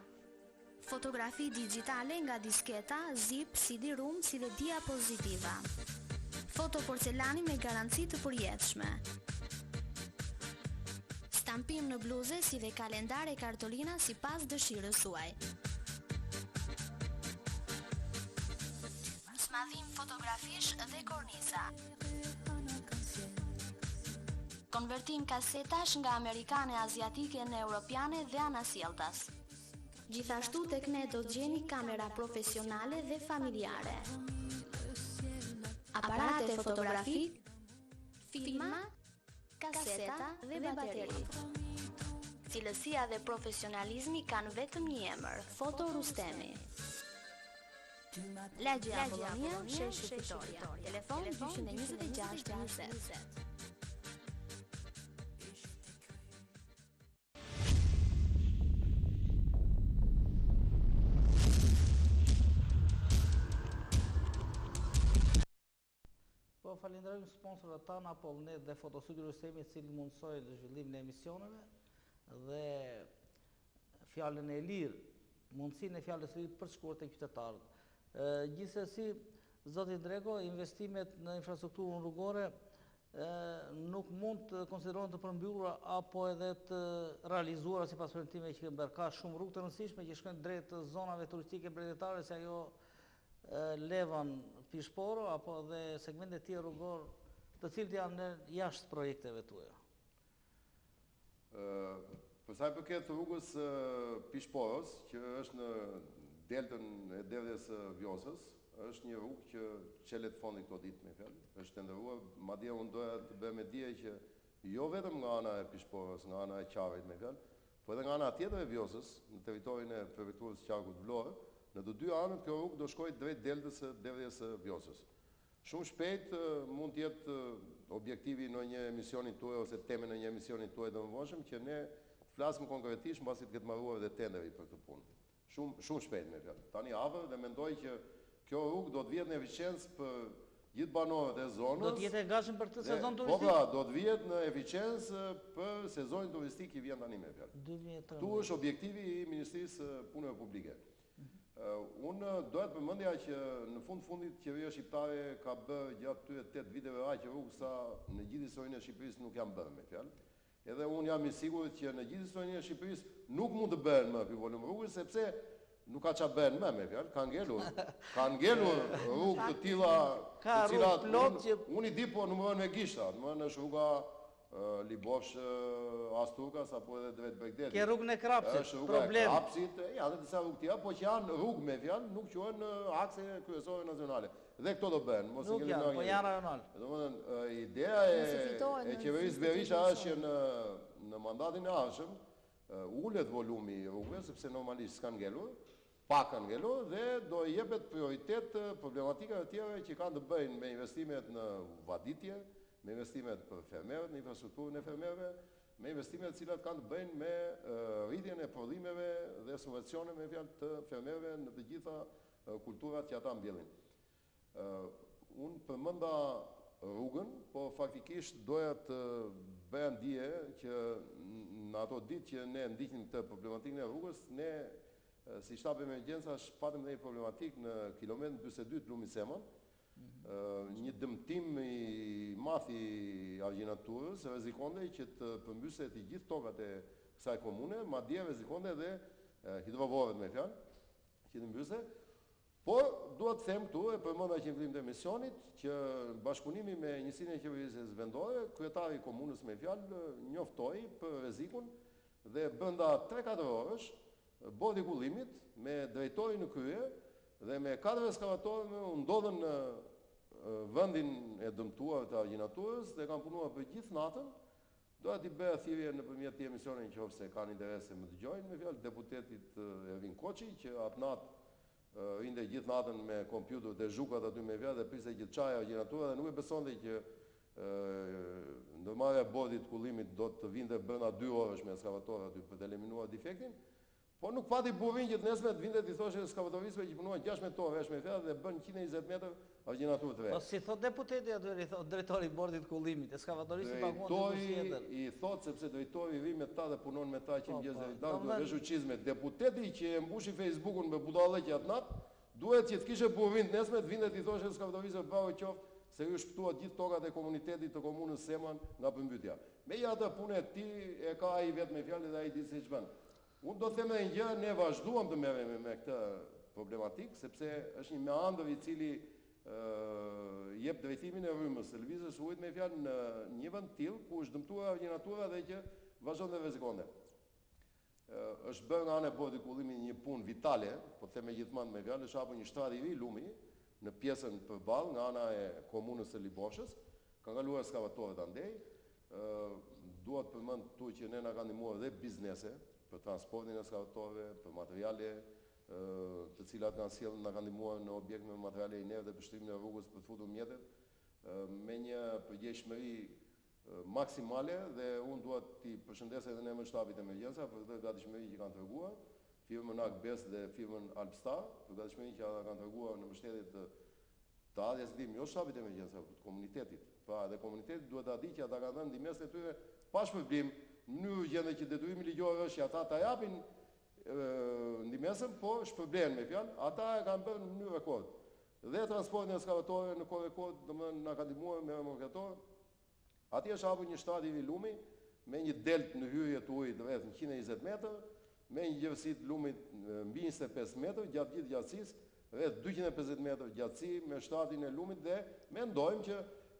[SPEAKER 19] fotografi dixhitale nga disketa, zip, CD-ROM si dhe diapozitiva. Foto porcelani me garanci të përjetshme. Stampim në bluze si dhe kalendar e kartolina sipas dëshirës suaj. Zmadhim fotografish dhe korniza. Konvertim kasetash nga amerikane aziatike në europiane dhe anasjelltas. Gjithashtu tek ne do të gjeni kamera profesionale dhe familjare. Aparate fotografike, filma, kaseta dhe bateri. Cilësia dhe profesionalizmi kanë vetëm një emër, Foto Rustemi. Lagjja Apollonia, Sheshi Fitorja. Telefon 226 20.
[SPEAKER 1] Po falenderojmë sponsorët tanë Apollnet dhe Fotostudio Rustemi, i cili mundësoi zhvillimin e emisioneve dhe fjalën e lirë, mundësinë e fjalës së lirë për të shkuar te qytetarët. Gjithsesi, zoti Ndreko, investimet në infrastrukturën rrugore nuk mund të konsiderohen të përmbyllura apo edhe të realizuara sipas premtimeve që kemi bërë. Ka shumë rrugë të rëndësishme që shkojnë drejt zonave turistike bregdetare si ajo Levan Pishporo apo dhe segmente të tjerë rrugorë të cilët janë jashtë projekteve tuaja.
[SPEAKER 2] Për sa i përket rrugës Pishporos, që është në deltën e derdhjes së Vjosës, është një rrugë që çelet fondi këto ditë me fjalë, është tenderuar, madje unë doja të bëj me dije që jo vetëm nga ana e Pishporos, nga ana e Qarrit me fjalë, Po edhe nga ana tjetër e Vjosës, në territorin e prefekturës së qarkut Vlorë, në të dy anët kjo rrugë do shkojë drejt deltës së derdhjes së Vjosës. Shumë shpejt mund të jetë objektivi i ndonjë emisioni tuaj ose teme e ndonjë emisioni tuaj të mëvonshëm që ne të flasim konkretisht mbasi të ketë mbaruar edhe tenderi për këtë punë. Shumë shumë shpejt me fjalë. Tani afër dhe mendoj që kjo rrugë do të vihet në efiçencë për gjithë banorët e zonës.
[SPEAKER 1] Do të jetë e gatshëm për këtë sezon po turistik?
[SPEAKER 2] Po pra, do të vihet në efiçencë për sezonin turistik që vjen tani me fjalë.
[SPEAKER 1] 2013.
[SPEAKER 2] Këtu është objektivi i Ministrisë së Punëve Publike. Unë doja të përmendja që në fund fundit qeveria shqiptare ka bërë gjatë këtyre 8 viteve aq rrugë sa në gjithë historinë e Shqipërisë nuk janë bërë me fjalë. Edhe unë jam i sigurt që në gjithë historinë e Shqipërisë nuk mund të bëhen më ky volum rrugësh sepse nuk ka ça bëhen më me fjalë, kanë ngelur, kanë ngelur rrugë të tilla
[SPEAKER 1] të cilat unë,
[SPEAKER 2] unë i di po numërohen me gishta, domethënë është rruga Libofsh Hasturkas apo edhe drejt Bregdetit.
[SPEAKER 1] Ke rrugën e Krapsit,
[SPEAKER 2] është rruga e Krapsit, janë dhe disa rrugë tjera, po që janë rrugë me fjalë, nuk quhen akse kryesore nacionale. Dhe këto do bëhen, mos i
[SPEAKER 1] keni
[SPEAKER 2] ndonjë.
[SPEAKER 1] Po janë rajonal.
[SPEAKER 2] Domethënë ideja e e qeverisë Berisha është që në në mandatin e ardhshëm ulet volumi i rrugëve sepse normalisht s'kanë ngelur, pak kanë ngelur dhe do i jepet prioritet problematikave të tjera që kanë të bëjnë me investimet në vaditje, me investimet për fermerët, në infrastrukturën e fermerëve, me investimet të cilat kanë të bëjnë me rritjen e prodhimeve dhe subvencioneve me fjalë të fermerëve në të gjitha kulturat që ata mbjellin. Unë përmenda rrugën, po faktikisht doja të bëja me dije që në ato ditë që ne ndiqnim këtë problematikën e rrugës, ne si shtab emergjencash patëm dhe një problematikë në kilometrin 42 të lumit Seman, mhm. një dëmtim i madh i argjinaturës rrezikonte që të përmbyste të gjithë tokat e kësaj komune, madje rrezikonte edhe hidrovorët me fjalë, që të mbyste. Por, dua të them këtu, e përmenda që në fillim të emisionit, që bashkëpunimi me njësinë e qeverisjes vendore, kryetari i komunës me fjalë njoftoi për rrezikun dhe brenda 3-4 orësh, bordi i kullimit me drejtorin në krye dhe me katër eskavatorë u ndodhën në vendin e dëmtuar të argjinaturës dhe kanë punuar për gjithë natën Doja t'i bëja thirrje nëpërmjet këtij emisioni në qoftë se kanë interes e më dëgjojnë, me fjalë deputetit Ervin Koçi që atë natë rrinte gjithë natën me kompjuter te zhukat aty me fjalë dhe priste që të çahej argjinatura dhe nuk e besonte që ndërmarrja e bordit të kullimit do të vinte brenda dy orësh me eskavator aty për të eliminuar defektin. Po nuk pati burrin që të nesërmen të vinte t'i thoshte eskavatoristëve që punuan 16 orë rresht me fjalë dhe bënë 120 metër argjinaturë të re.
[SPEAKER 1] Po si thotë deputeti aty i thotë drejtori i bordit të kullimit, eskavatoristi paguan
[SPEAKER 2] dikush tjetër. Drejtori i thotë sepse drejtori rri me ta dhe punon me ta që po, mëngjes po. deri darkë duhet veshur çizme. Deputeti që e mbushi Facebookun me budallëqe atë natë, duhet që të kishte burrin të nesërmen të vinte t'i thoshte eskavatoristëve bravo qoftë se ju shpëtuat gjithë tokat e komunitetit të komunës Seman nga përmbytja. Megjithatë punën e tij e ka ai vetë me fjalë dhe ai di se ç'bën. Unë do të them edhe një gjë, ne vazhduam të merremi me këtë problematikë, sepse është një meandër i cili jep drejtimin e rrymës së lëvizjes së ujit me fjalë në një vend të tillë ku është dëmtuar argjinatura dhe që vazhdon të rrezikonte. Është bërë nga ana e bordit kullimit një punë vitale, po të them me gjithë mend me fjalë, është hapur një shtrat i ri lumi në pjesën përballë nga ana e komunës së Liboshës, kanë kaluar eskavatorët andej, Dua të përmend këtu që ne na kanë ndihmuar dhe biznese për transportin e eskavatorëve, për materiale të cilat kanë sjellë, na kanë ndihmuar në objekt me materiale inerte për shtrimin e rrugës për të futur mjetet me një përgjegjshmëri maksimale dhe unë dua t'i përshëndes edhe në emër të shtabit të emergjencave për këtë gatishmëri që kanë treguar, firmën Akbes dhe firmën Alpstar, për gatishmërinë që ata kanë treguar në mbështetje të Të ardhjes ndihmë jo shtabit të emergjencave, por të komunitetit. Pra edhe komuniteti duhet ta dijë që ata kanë dhënë ndihmesën e tyre pa shpërblim, në mënyrë urgjente që detyrimi ligjor është që ata ta japin ndihmesën, po shpërblehen me fjalë, ata e kanë bërë në mënyrë rekord. Dhe transportin e eskavatorëve në kohë rekord, domethënë na kanë ndihmuar me remorkatorë. Atje është hapur një shtrat i ri lumi, me një deltë në hyrje të ujit rreth 120 metër, me një gjerësi të lumit mbi 25 metër gjatë gjithë gjatësisë, rreth 250 metër gjatësi me shtratin e lumit dhe mendojmë që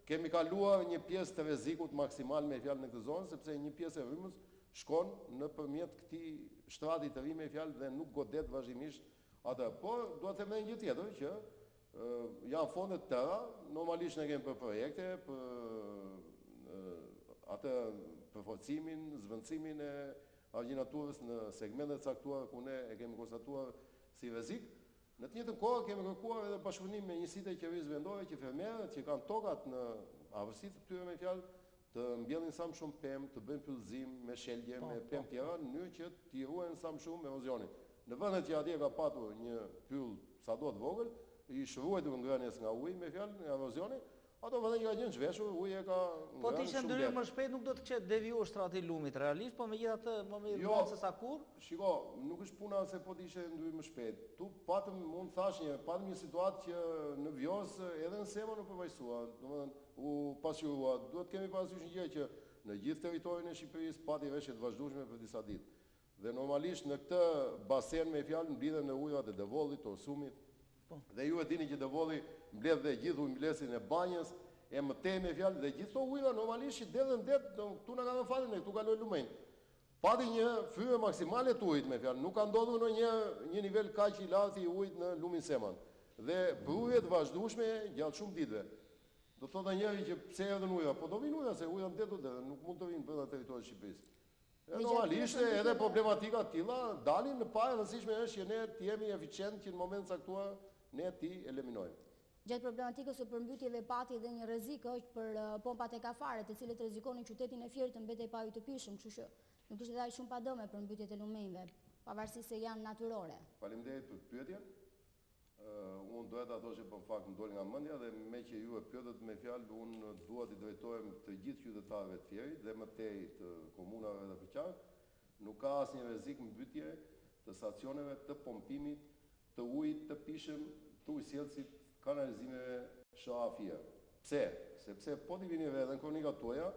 [SPEAKER 2] kemi kaluar një pjesë të rrezikut maksimal me fjalë në këtë zonë, sepse një pjesë e rrymës shkon nëpërmjet këtij shtrati të ri me fjalë dhe nuk godet vazhdimisht atë. Por dua të them edhe një gjë tjetër që Janë fonde të tëra, normalisht ne kemi për projekte, për atë përforcimin, zëvendësimin e argjinaturës në segmente të caktuara ku ne e kemi konstatuar si rrezik. Në të njëjtën kohë kemi kërkuar edhe bashkëpunim me njësitë e qeverisë vendore që fermerët që kanë tokat në afërsi të këtyre me fjalë të mbjellin sa më shumë pemë, të bëjnë pyllëzim me shelgje, po, me po. pemë tjera, në mënyrë që t'i ruajnë sa më shumë erozionit. Në vendet që atje ka patur një pyll sado të vogël, i është ruajtur ngrënies nga uji, me fjalë, nga erozioni, ato vende që ka qenë zhveshur, uji e ka ngrënë
[SPEAKER 1] Po të ishte ndërhyrë më shpejt, nuk do të kishte devijuar shtrati i lumit realisht, po megjithatë më mirë jo, vonë se sa
[SPEAKER 2] kurrë. Shiko, nuk është puna se po të ishte ndërhyrë më shpejt. Tu patëm, unë thashë një, patëm një situatë që në Vjosë edhe në Seman u përfaqësua, domethënë U pasqyrua. Duhet të kemi parasysh një gjë që në gjithë territorin e Shqipërisë pati reshje të vazhdueshme për disa ditë. Dhe normalisht në këtë basen me fjalë mblidhen dhe ujërat e Devollit, të Osumit. Po. Dhe ju e dini që Devolli mbledh dhe gjithë ujëmbledhësin e Banjës, e më tej me fjalë dhe gjithë këto ujëra normalisht që derdhen në det, këtu na ka dhënë fatin ne, këtu kalojnë lumenjtë. Pati një fryrje maksimale të ujit me fjalë, nuk ka ndodhur ndonjëherë një nivel kaq i lartë i ujit në lumin Seman. Dhe prurje të vazhdueshme gjatë shumë ditëve. Do të thotë njëri që pse erdhën ujëra, po do vinë ujëra se ujërat në det do derdhen, nuk mund të vinë brenda territorit të Shqipërisë. E normalisht edhe problematika të tilla dalin në pah, e rëndësishme është që ne të jemi eficient që në moment të caktuar ne t'i eliminojmë.
[SPEAKER 7] Gjatë problematikës së përmbytjeve pati edhe një rrezik është për pompat e Kafarit, të cilët rrezikonin qytetin e Fierit të mbetej pa ujë të pijshëm, kështu që nuk ishte edhe aq shumë pa dëme përmbytjet e lumenjve, pavarësisht se janë natyrore.
[SPEAKER 2] Faleminderit për pyetjen. Unë doja ta thosha po në fakt më doli nga mendja dhe meqë ju e pyetët me fjalë unë dua t'i drejtohem të gjithë qytetarëve të Fierit dhe më tej të komunave dhe përqark, nuk ka asnjë rrezik mbytje të stacioneve të pompimit të ujit të pijshëm të ujësjellësit kanalizimeve SHA Fier. Pse? Sepse po t'i vini re edhe në kronikat tuaja,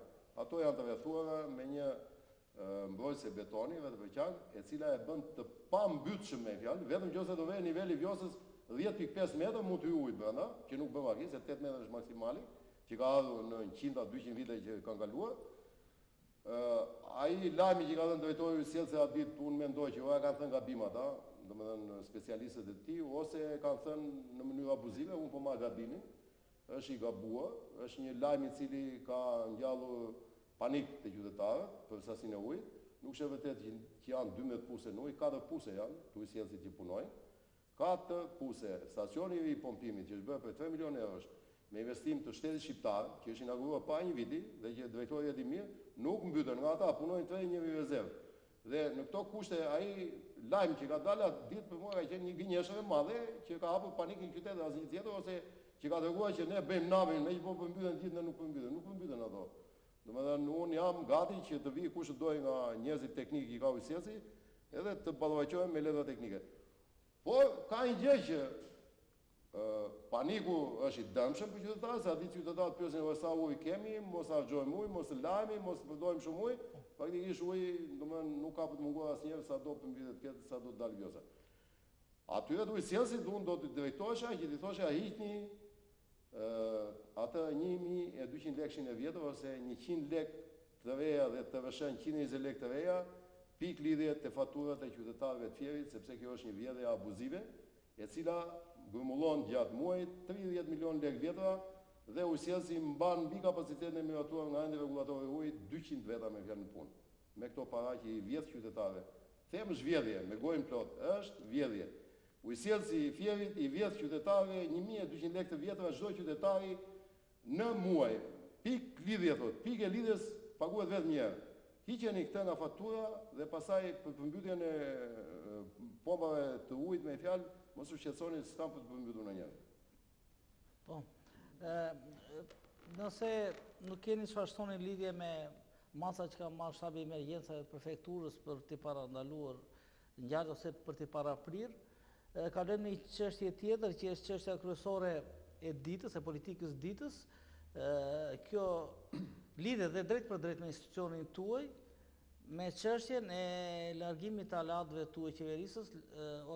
[SPEAKER 2] ato janë të rrethuara me një mbrojtëse betoni rreth e përqark, e cila e bën të pambytshëm me fjalë, vetëm nëse do vejë niveli i Vjosës 10.5 metër mund të hyjë ujë brenda, që nuk bën vaki, se 8 metër është maksimali, që ka ardhur në 100 a 200 vite që kanë kaluar. Ai lajmi që ka dhënë drejtori i ujësjellësit atë ditë, unë mendoj që o e kanë thënë gabim ata, domethënë specialistët e tij, ose e kanë thënë në mënyrë abuzive, unë po marr gabimin, është i gabuar, është një lajm i cili ka ngjallur panik te qytetarët për sasinë e ujit. Nuk është e vërtetë që, që janë 12 puse në ujë, 4 puse janë të ujësjellësit që punojnë. 4 puse, stacioni i ri i pompimit që është bërë për 3 milionë eurosh me investim të shtetit shqiptar, që është inauguruar para një viti dhe që drejtori e di mirë, nuk mbyten nga ata, punojnë tre një rezervë. Dhe në këto kushte ai lajm që ka dalë atë ditë për mua ka qenë një gënjeshtër e madhe që ka hapur panik në qytet dhe asgjë tjetër ose që ka treguar që ne bëjmë namin, meqë po përmbyten gjithë ne nuk përmbyten, nuk përmbyten ato. Domethënë unë jam gati që të vijë kush të dojë nga njerëzit teknikë që ka ujësjellësi, edhe të ballafaqohem me letra teknike. Por ka një gjë që Paniku është i dëmshëm për qytetarët, se atë ditë qytetarët pyesin o sa ujë kemi, mos harxhojmë ujë, mos lahemi, mos përdorim shumë ujë. Faktikisht uji, domethënë nuk ka për të munguar asnjëherë sado përmbytje të ketë, sado të dalë Vjosa. Atyre të ujësjellësit unë do t'i drejtohesha që t'i thosha hiqni atë 1200 lekshin e vjetër ose 100 lek të reja dhe TVSH 120 lek të reja, pikë lidhje te faturat e qytetarëve të Fierit, sepse kjo është një vjedhje abuzive, e cila grumbullon gjatë muajit 30 milionë lekë vjetra dhe ujësjellësi mban mbi kapacitetin e miratuar nga Enti Rregullator i Ujit 200 veta me fjalë në punë. Me këto para që i vjedh qytetarëve. Them është vjedhje, me gojën plot, është vjedhje. Ujësjellësi i Fierit i vjedh qytetarëve 1200 lekë të vjetra çdo qytetari Në muaj. Pikë lidhje thotë, pikë e lidhjes paguhet vetëm një herë. Hiqeni këtë nga fatura dhe pastaj për përmbytjen e pompave të ujit me fjalë, mos u shqetësoni s'kan për të përmbytur ndonjëherë.
[SPEAKER 1] Po. Ë nëse nuk keni çfarë shtoni në lidhje me masat që ka marrë shtabi i emergjencave të prefekturës për t'i parandaluar ngjarjet ose për t'i paraprirë, Kalojmë në një çështje tjetër që është çështja kryesore e ditës, e politikës ditës. Kjo lidhet dhe drejtpërdrejt me institucionin tuaj, me çështjen e largimit të aleatëve tuaj qeverisës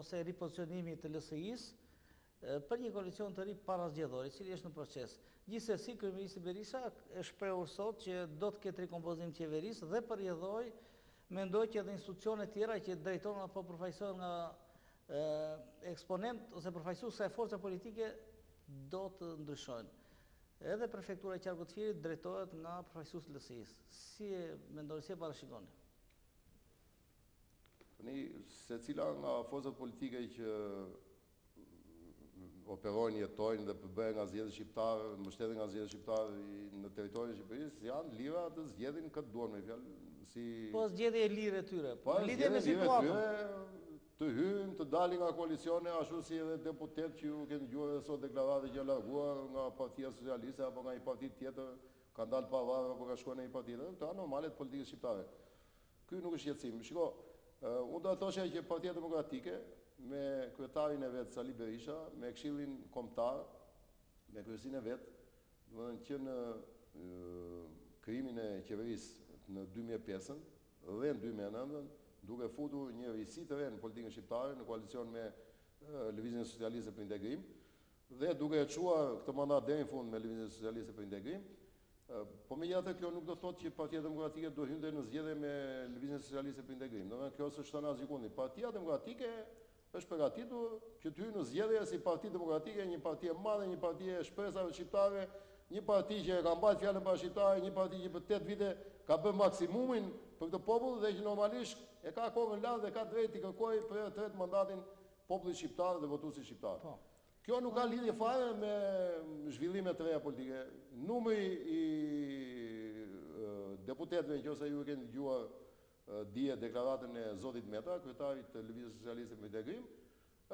[SPEAKER 1] ose ripozicionimit të LSI-së për një koalicion të ri parazgjedhor, i cili është në proces. Gjithsesi, kryeministri Berisha është shprehur sot që do të ketë rikompozim të qeverisë dhe për rrjedhojë Mendoj që edhe institucionet tjera që drejtohen apo përfaqësohen nga eksponentë ose përfaqësues të kësaj force politike do të ndryshojnë. Edhe prefektura e qarkut të Fierit drejtohet nga përfaqësues të LSI-së. Si e mendoni, si e parashikoni?
[SPEAKER 2] Tani, secila nga forcat politike që operojnë, jetojnë dhe përbëhen nga zgjedhësit shqiptarë, mbështeten nga zgjedhësit shqiptarë në territorin e Shqipërisë, janë të lira të zgjedhin kë të duan me fjalë
[SPEAKER 1] si Po zgjedhje e lirë e tyre. Po lidhje me situatën.
[SPEAKER 2] Të hyjnë, të dalin nga koalicione, ashtu si edhe deputetë që ju keni dëgjuar edhe sot deklarata që janë larguar nga Partia Socialiste apo nga një parti tjetër, kanë dalë pavarur apo kanë shkuar në një parti tjetër, këto janë normale të politikës shqiptare. Ky nuk është shqetësim. Shiko, unë do të thosha që Partia Demokratike me kryetarin e vet Sali Berisha, me Këshillin Kombëtar, me kryesinë e vet, domethënë që në krijimin e qeverisë në 2005-ën dhe në 2009-ën, duke futur një risi të re në politikën shqiptare në koalicion me Lëvizjen Socialiste për Integrim dhe duke e çuar këtë mandat deri në fund me Lëvizjen Socialiste për Integrim, Po megjithatë kjo nuk do të thotë që Partia Demokratike do hynte në zgjedhje me Lëvizjen Socialiste për Integrim. Domethënë kjo s'është thënë asgjëkundi. Partia Demokratike është përgatitur që të hyjë në zgjedhje si Parti Demokratike, një parti e madhe, një parti e shpresave shqiptare, një parti që e ka mbajtur fjalën para shqiptarëve, një parti që për 8 vite ka bërë maksimumin për këtë popull dhe që normalisht e ka kokën lart dhe ka drejtë t'i kërkojë për herë të tretë mandatin popullit shqiptar dhe votuesit shqiptar. Po. Kjo nuk ka lidhje fare me zhvillime të reja politike. Numri i deputetëve, në qoftë se ju e keni dëgjuar dje deklaratën e zotit Meta, kryetarit të Lëvizjes Socialiste për Integrim,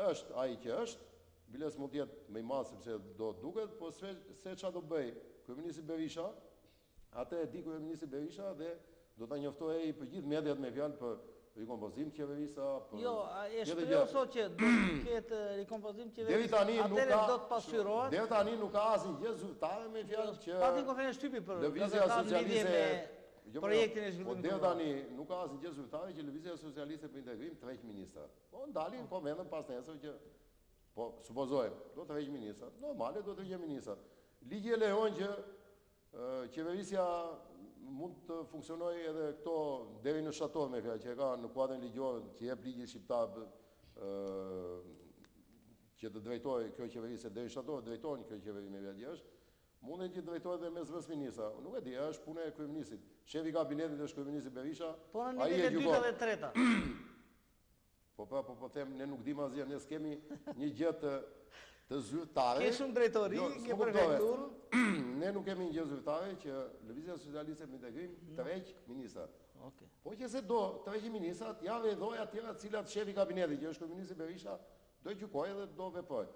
[SPEAKER 2] është ai që është. Biles mund të jetë më i madh sepse do duket, po se se ça do bëjë kryeministri Berisha, atë e di kryeministri Berisha dhe do ta njoftojë ai për gjithë mediat me fjalë për rikompozim të qeverisë,
[SPEAKER 1] për Jo, e shprehu sot që do të ketë rikompozim të qeverisë.
[SPEAKER 2] Deri tani nuk ka
[SPEAKER 1] do të pasqyrohet.
[SPEAKER 2] Deri tani nuk ka asnjë gjë zyrtare me fjalë
[SPEAKER 1] jo, që Pati konferencë shtypi për Lëvizja Socialiste me jo, projektin e
[SPEAKER 2] po zhvillimit. Po deri tani nuk ka asnjë gjë zyrtare që Lëvizja Socialiste për Integrim tërheq ministrat. Po dalin konventën pasnesër që Po, supozojmë, do të tërheqë ministrat. Normale, do të tërheqë ministrat. Ligji e lejon që qeverisja mund të funksionojë edhe këto deri në shtator me fjalë që e ka në kuadrin ligjor që jep ligji shqiptar që të drejtojë kjo qeveri se deri në shtator drejton kjo qeveri me fjalë që është, mundet që të drejtojë edhe me zëvendësministra. Nuk e di, është puna e kryeministrit. Shefi i kabinetit është kryeministri Berisha.
[SPEAKER 1] Po në nivelet e dyta dhe treta.
[SPEAKER 2] Po pra, po po them, ne nuk dimë asgjë, ne s'kemi një gjë të të zyrtare.
[SPEAKER 1] Ke shumë drejtori, jo, ke prefekturë.
[SPEAKER 2] Ne nuk kemi një gjë zyrtare që Lëvizja Socialiste për Integrim mm. tërheq ministrat.
[SPEAKER 1] Okej.
[SPEAKER 2] Po që se do tërheq ministrat, janë rrjedhoja të tjera të cilat shefi i kabinetit, që është kryeministri Berisha, do gjykojë dhe do veprojë.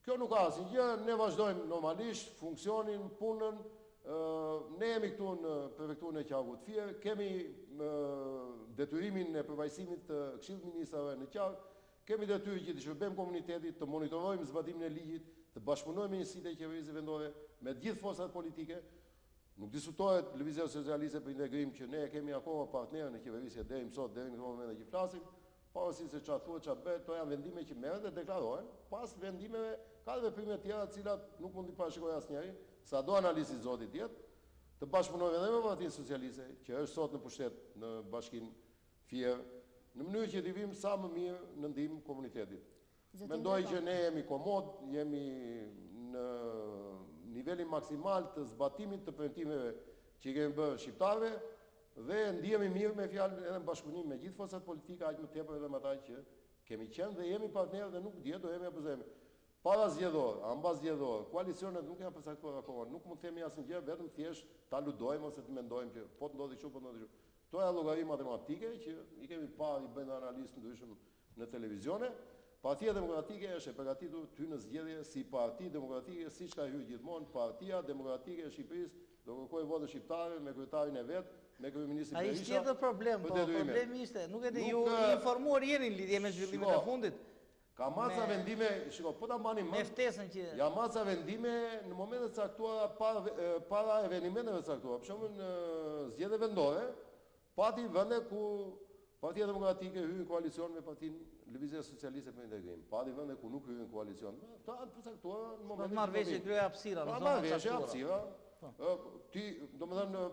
[SPEAKER 2] Kjo nuk ka asnjë gjë, ne vazhdojmë normalisht funksionin, punën, ne jemi këtu në prefekturën e qarkut Fier, kemi detyrimin e përfaqësimit të Këshillit të Ministrave në qark, kemi detyrë që t'i shërbejmë komunitetit, të monitorojmë zbatimin e ligjit, të bashkëpunojmë me njësitë e qeverisjes vendore, me të gjithë forcat politike. Nuk diskutohet Lëvizja Socialiste për Integrim që ne e kemi akoma partner në qeverisje deri më sot, deri në këtë moment që flasim, Pavarësisht se ça thuhet, ça bëhet, këto janë vendime që merren dhe deklarohen, pas vendimeve ka dhe veprime të tjera të cilat nuk mund t'i parashikojë asnjeri, sado analist i zoti të jetë, të bashkëpunojmë edhe me Partinë Socialiste, që është sot në pushtet në Bashkinë Fier, në mënyrë që t'i vijmë sa më mirë në ndihmë komunitetit. Mendoj që ne jemi komod, jemi në nivelin maksimal të zbatimit të premtimeve që i kemi bërë shqiptarëve dhe ndihemi mirë me fjalë edhe në bashkëpunim me gjithë forcat politike, aq më tepër edhe me ata që kemi qenë dhe jemi partnerë dhe nuk dihet do jemi apo s'do jemi. Para zgjedhor, a mbas zgjedhor, koalicionet nuk janë përcaktuar akoma, nuk mund të themi asnjë gjë, vetëm thjesht të aludojmë ose të mendojmë që po të ndodhi kështu, po të ndodhi kështu. Këto janë llogari matematike që i kemi parë, i bëjnë analistë ndryshëm Në televizione, Partia Demokratike është e përgatitur të hyjë në zgjedhje si parti demokratike siç ka hyrë gjithmonë, Partia Demokratike e Shqipërisë do kërkojë votën shqiptare me kryetarin e vet, me kryeministrin
[SPEAKER 1] Berisha. Ai është tjetër problem, po problemi ishte, nuk e di, ju i informuar jeni në lidhje me zhvillimet e fundit.
[SPEAKER 2] Ka marrë ca vendime, shiko, po ta mbani
[SPEAKER 1] mend. Me ftesën që
[SPEAKER 2] Ja marrë ca vendime në momente të caktuara para para evenimenteve të caktuara. Për shembull në zgjedhje vendore, Pati vende ku Partia Demokratike hyri në koalicion me Partinë Lëvizja Socialiste për Integrim. Pati vende ku nuk hyri në koalicion. Këto janë të përcaktuara në
[SPEAKER 1] momentin. Marrëveshje krijoi hapësira në zona të
[SPEAKER 2] Marrëveshje hapësira. Po. Ti, domethënë,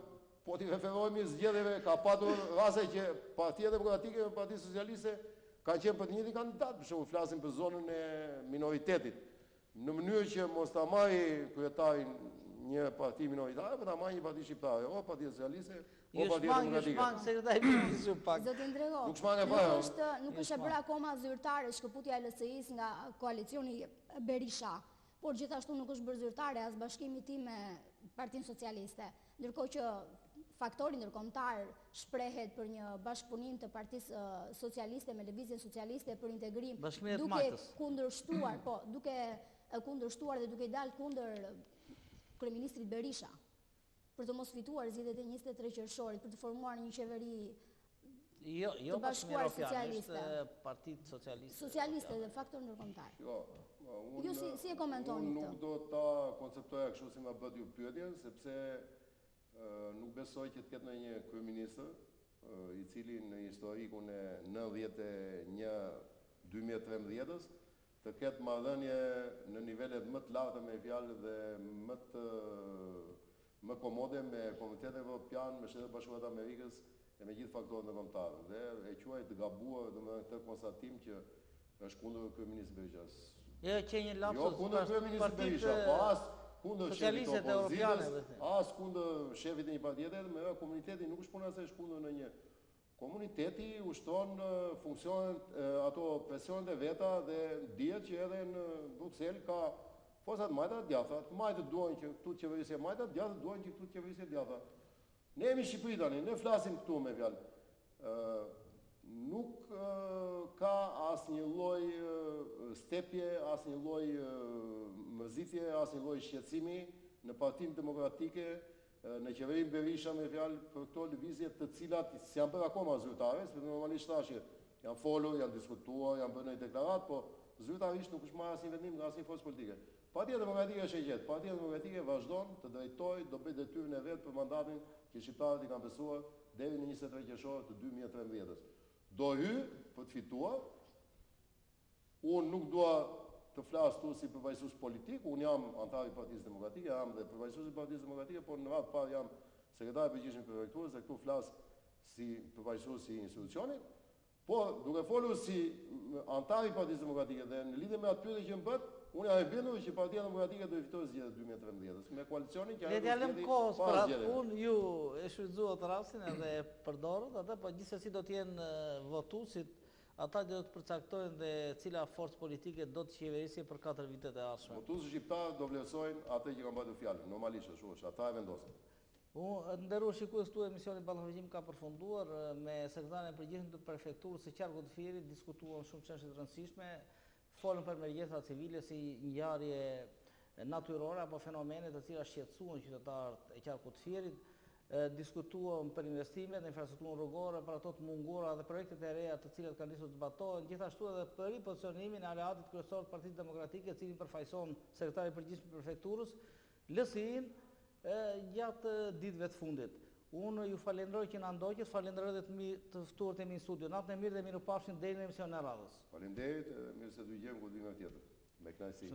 [SPEAKER 2] po t'i referohemi zgjedhjeve, ka patur raste që Partia Demokratike me Partinë Socialiste kanë qenë për të njëjtin kandidat, për shembull flasim për zonën e minoritetit. Në mënyrë që mos ta marrë kryetarin një parti minoritare, po ta marrë një parti shqiptare, o Partia Socialiste, o Partia
[SPEAKER 1] Demokratike. Ju shmang sekretari i Përgjithshëm
[SPEAKER 7] pak. Zoti Ndrego,
[SPEAKER 2] nuk shmang e fare.
[SPEAKER 7] Nuk është nuk është e bërë akoma zyrtare shkëputja e LSI-së nga koalicioni Berisha, por gjithashtu nuk është bërë zyrtare as bashkimi i tij me Partinë Socialiste. Ndërkohë që faktori ndërkombëtar shprehet për një bashkëpunim të Partisë Socialiste me Lëvizjen Socialiste për integrim, duke kundërshtuar, po, duke kundërshtuar dhe duke i dalë kundër kryeministrit Berisha për të mos fituar zgjedhjet e 23 qershorit, për të formuar një qeveri
[SPEAKER 1] Jo, jo të bashkuar socialiste. Është partitë
[SPEAKER 7] socialiste. Socialiste dhe faktor ndërkombëtar.
[SPEAKER 2] Jo,
[SPEAKER 7] unë Ju si si e komentoni
[SPEAKER 2] këtë? Unë nuk do ta konceptoja kështu si ma bëtë ju pyetjen, sepse nuk besoj që të ketë ndonjë kryeministër i cili në historikun e 91 2013-ës të ketë marrëdhënie në nivelet më të larta me fjalë dhe më të më komode me Komunitetin Evropian, me Shtetet e Bashkuara të Amerikës e me gjithë faktorët ndërkombëtarë. Dhe e quaj të gabuar, domethënë këtë konstatim që është kundër kryeministrit
[SPEAKER 1] Berisha. Jo, qe një lapsus.
[SPEAKER 2] Jo kundër kryeministrit Berisha, po as kundër shefit të opozitës, as kundër shefit të një partie tjetër, me komuniteti nuk është puna se është kundër ndonjë Komuniteti ushtron funksionet, ato presionet e veta dhe dihet që edhe në Bruksel ka forca të majta dhe të djathta. Të majtët duan që këtu të qeverisë e majta, të djathtët duan që këtu të qeverisë e djathta. Ne jemi në Shqipëri tani, ne flasim këtu me fjalë. Nuk ka asnjë lloj stepje, asnjë lloj mërzitje, asnjë lloj shqetësimi në Partinë Demokratike, në qeverinë Berisha me fjalë për këto lëvizje të cilat s'janë bërë akoma zyrtare, sepse normalisht thashë që janë folur, janë diskutuar, janë bërë ndonjë deklaratë, po zyrtarisht nuk është marrë asnjë vendim nga asnjë forcë politike. Partia Demokratike është e qetë, Partia Demokratike vazhdon të drejtojë, do bëjë detyrën e vet për mandatin që shqiptarët i kanë besuar deri në 23 qershor të 2013-ës. Do hyjë për të fituar. Unë nuk dua të flas këtu si përfaqësues politik, unë jam anëtar i Partisë Demokratike, jam dhe përfaqësues i Partisë Demokratike, por në radhë të parë jam sekretar i përgjithshëm i prefekturës dhe këtu flas si përfaqësues i institucionit. Por, duke folur si anëtar i Partisë Demokratike dhe në lidhje me atë pyetje që më bëtë, unë jam i bindur që Partia Demokratike do i fitojë zgjedhjet e 2013-ës me koalicionin që ajo
[SPEAKER 1] Le t'ia
[SPEAKER 2] do
[SPEAKER 1] lëmë
[SPEAKER 2] zgjedhë
[SPEAKER 1] kohës
[SPEAKER 2] para
[SPEAKER 1] për atë
[SPEAKER 2] zgjedhjeve.
[SPEAKER 1] punë, ju e shfrytëzuat rastin edhe e përdorët atë, po gjithsesi do të jenë votuesit ata që do të përcaktojnë dhe cila forcë politike do të qeverisë për 4 vitet e ardhshme.
[SPEAKER 2] Votuesit shqiptarë do vlerësojnë atë që kanë mbajtur fjalën, normalisht ashtu është, ata e vendosin.
[SPEAKER 1] Të nderuar shikues këtu emisioni Ballafaqim ka përfunduar me sekretarin e përgjithshëm të prefekturës së qarkut të Fierit diskutuam shumë çështje të rëndësishme, folëm për emergjencat civile si ngjarje natyrore apo fenomene të cilat shqetësuan qytetarët e qarkut të Fierit, diskutuam për investimet në infrastrukturën rrugore, për ato të munguara dhe projektet e reja të cilat kanë nisur të zbatohen, gjithashtu edhe për ripozicionimin e aleatit kryesor të Partisë Demokratike, cilin përfaqëson sekretari i përgjithshëm i prefekturës, LSI-n gjatë ditëve të fundit. Unë ju falenderoj që na ndoqët, falenderoj edhe të, mi, të ftuarit e mi në studio. Natën e mirë dhe mirupafshim deri në emisionin e radhës.
[SPEAKER 2] Faleminderit, mirë se të dëgjojmë kur të vijmë tjetër. Me kënaqësi.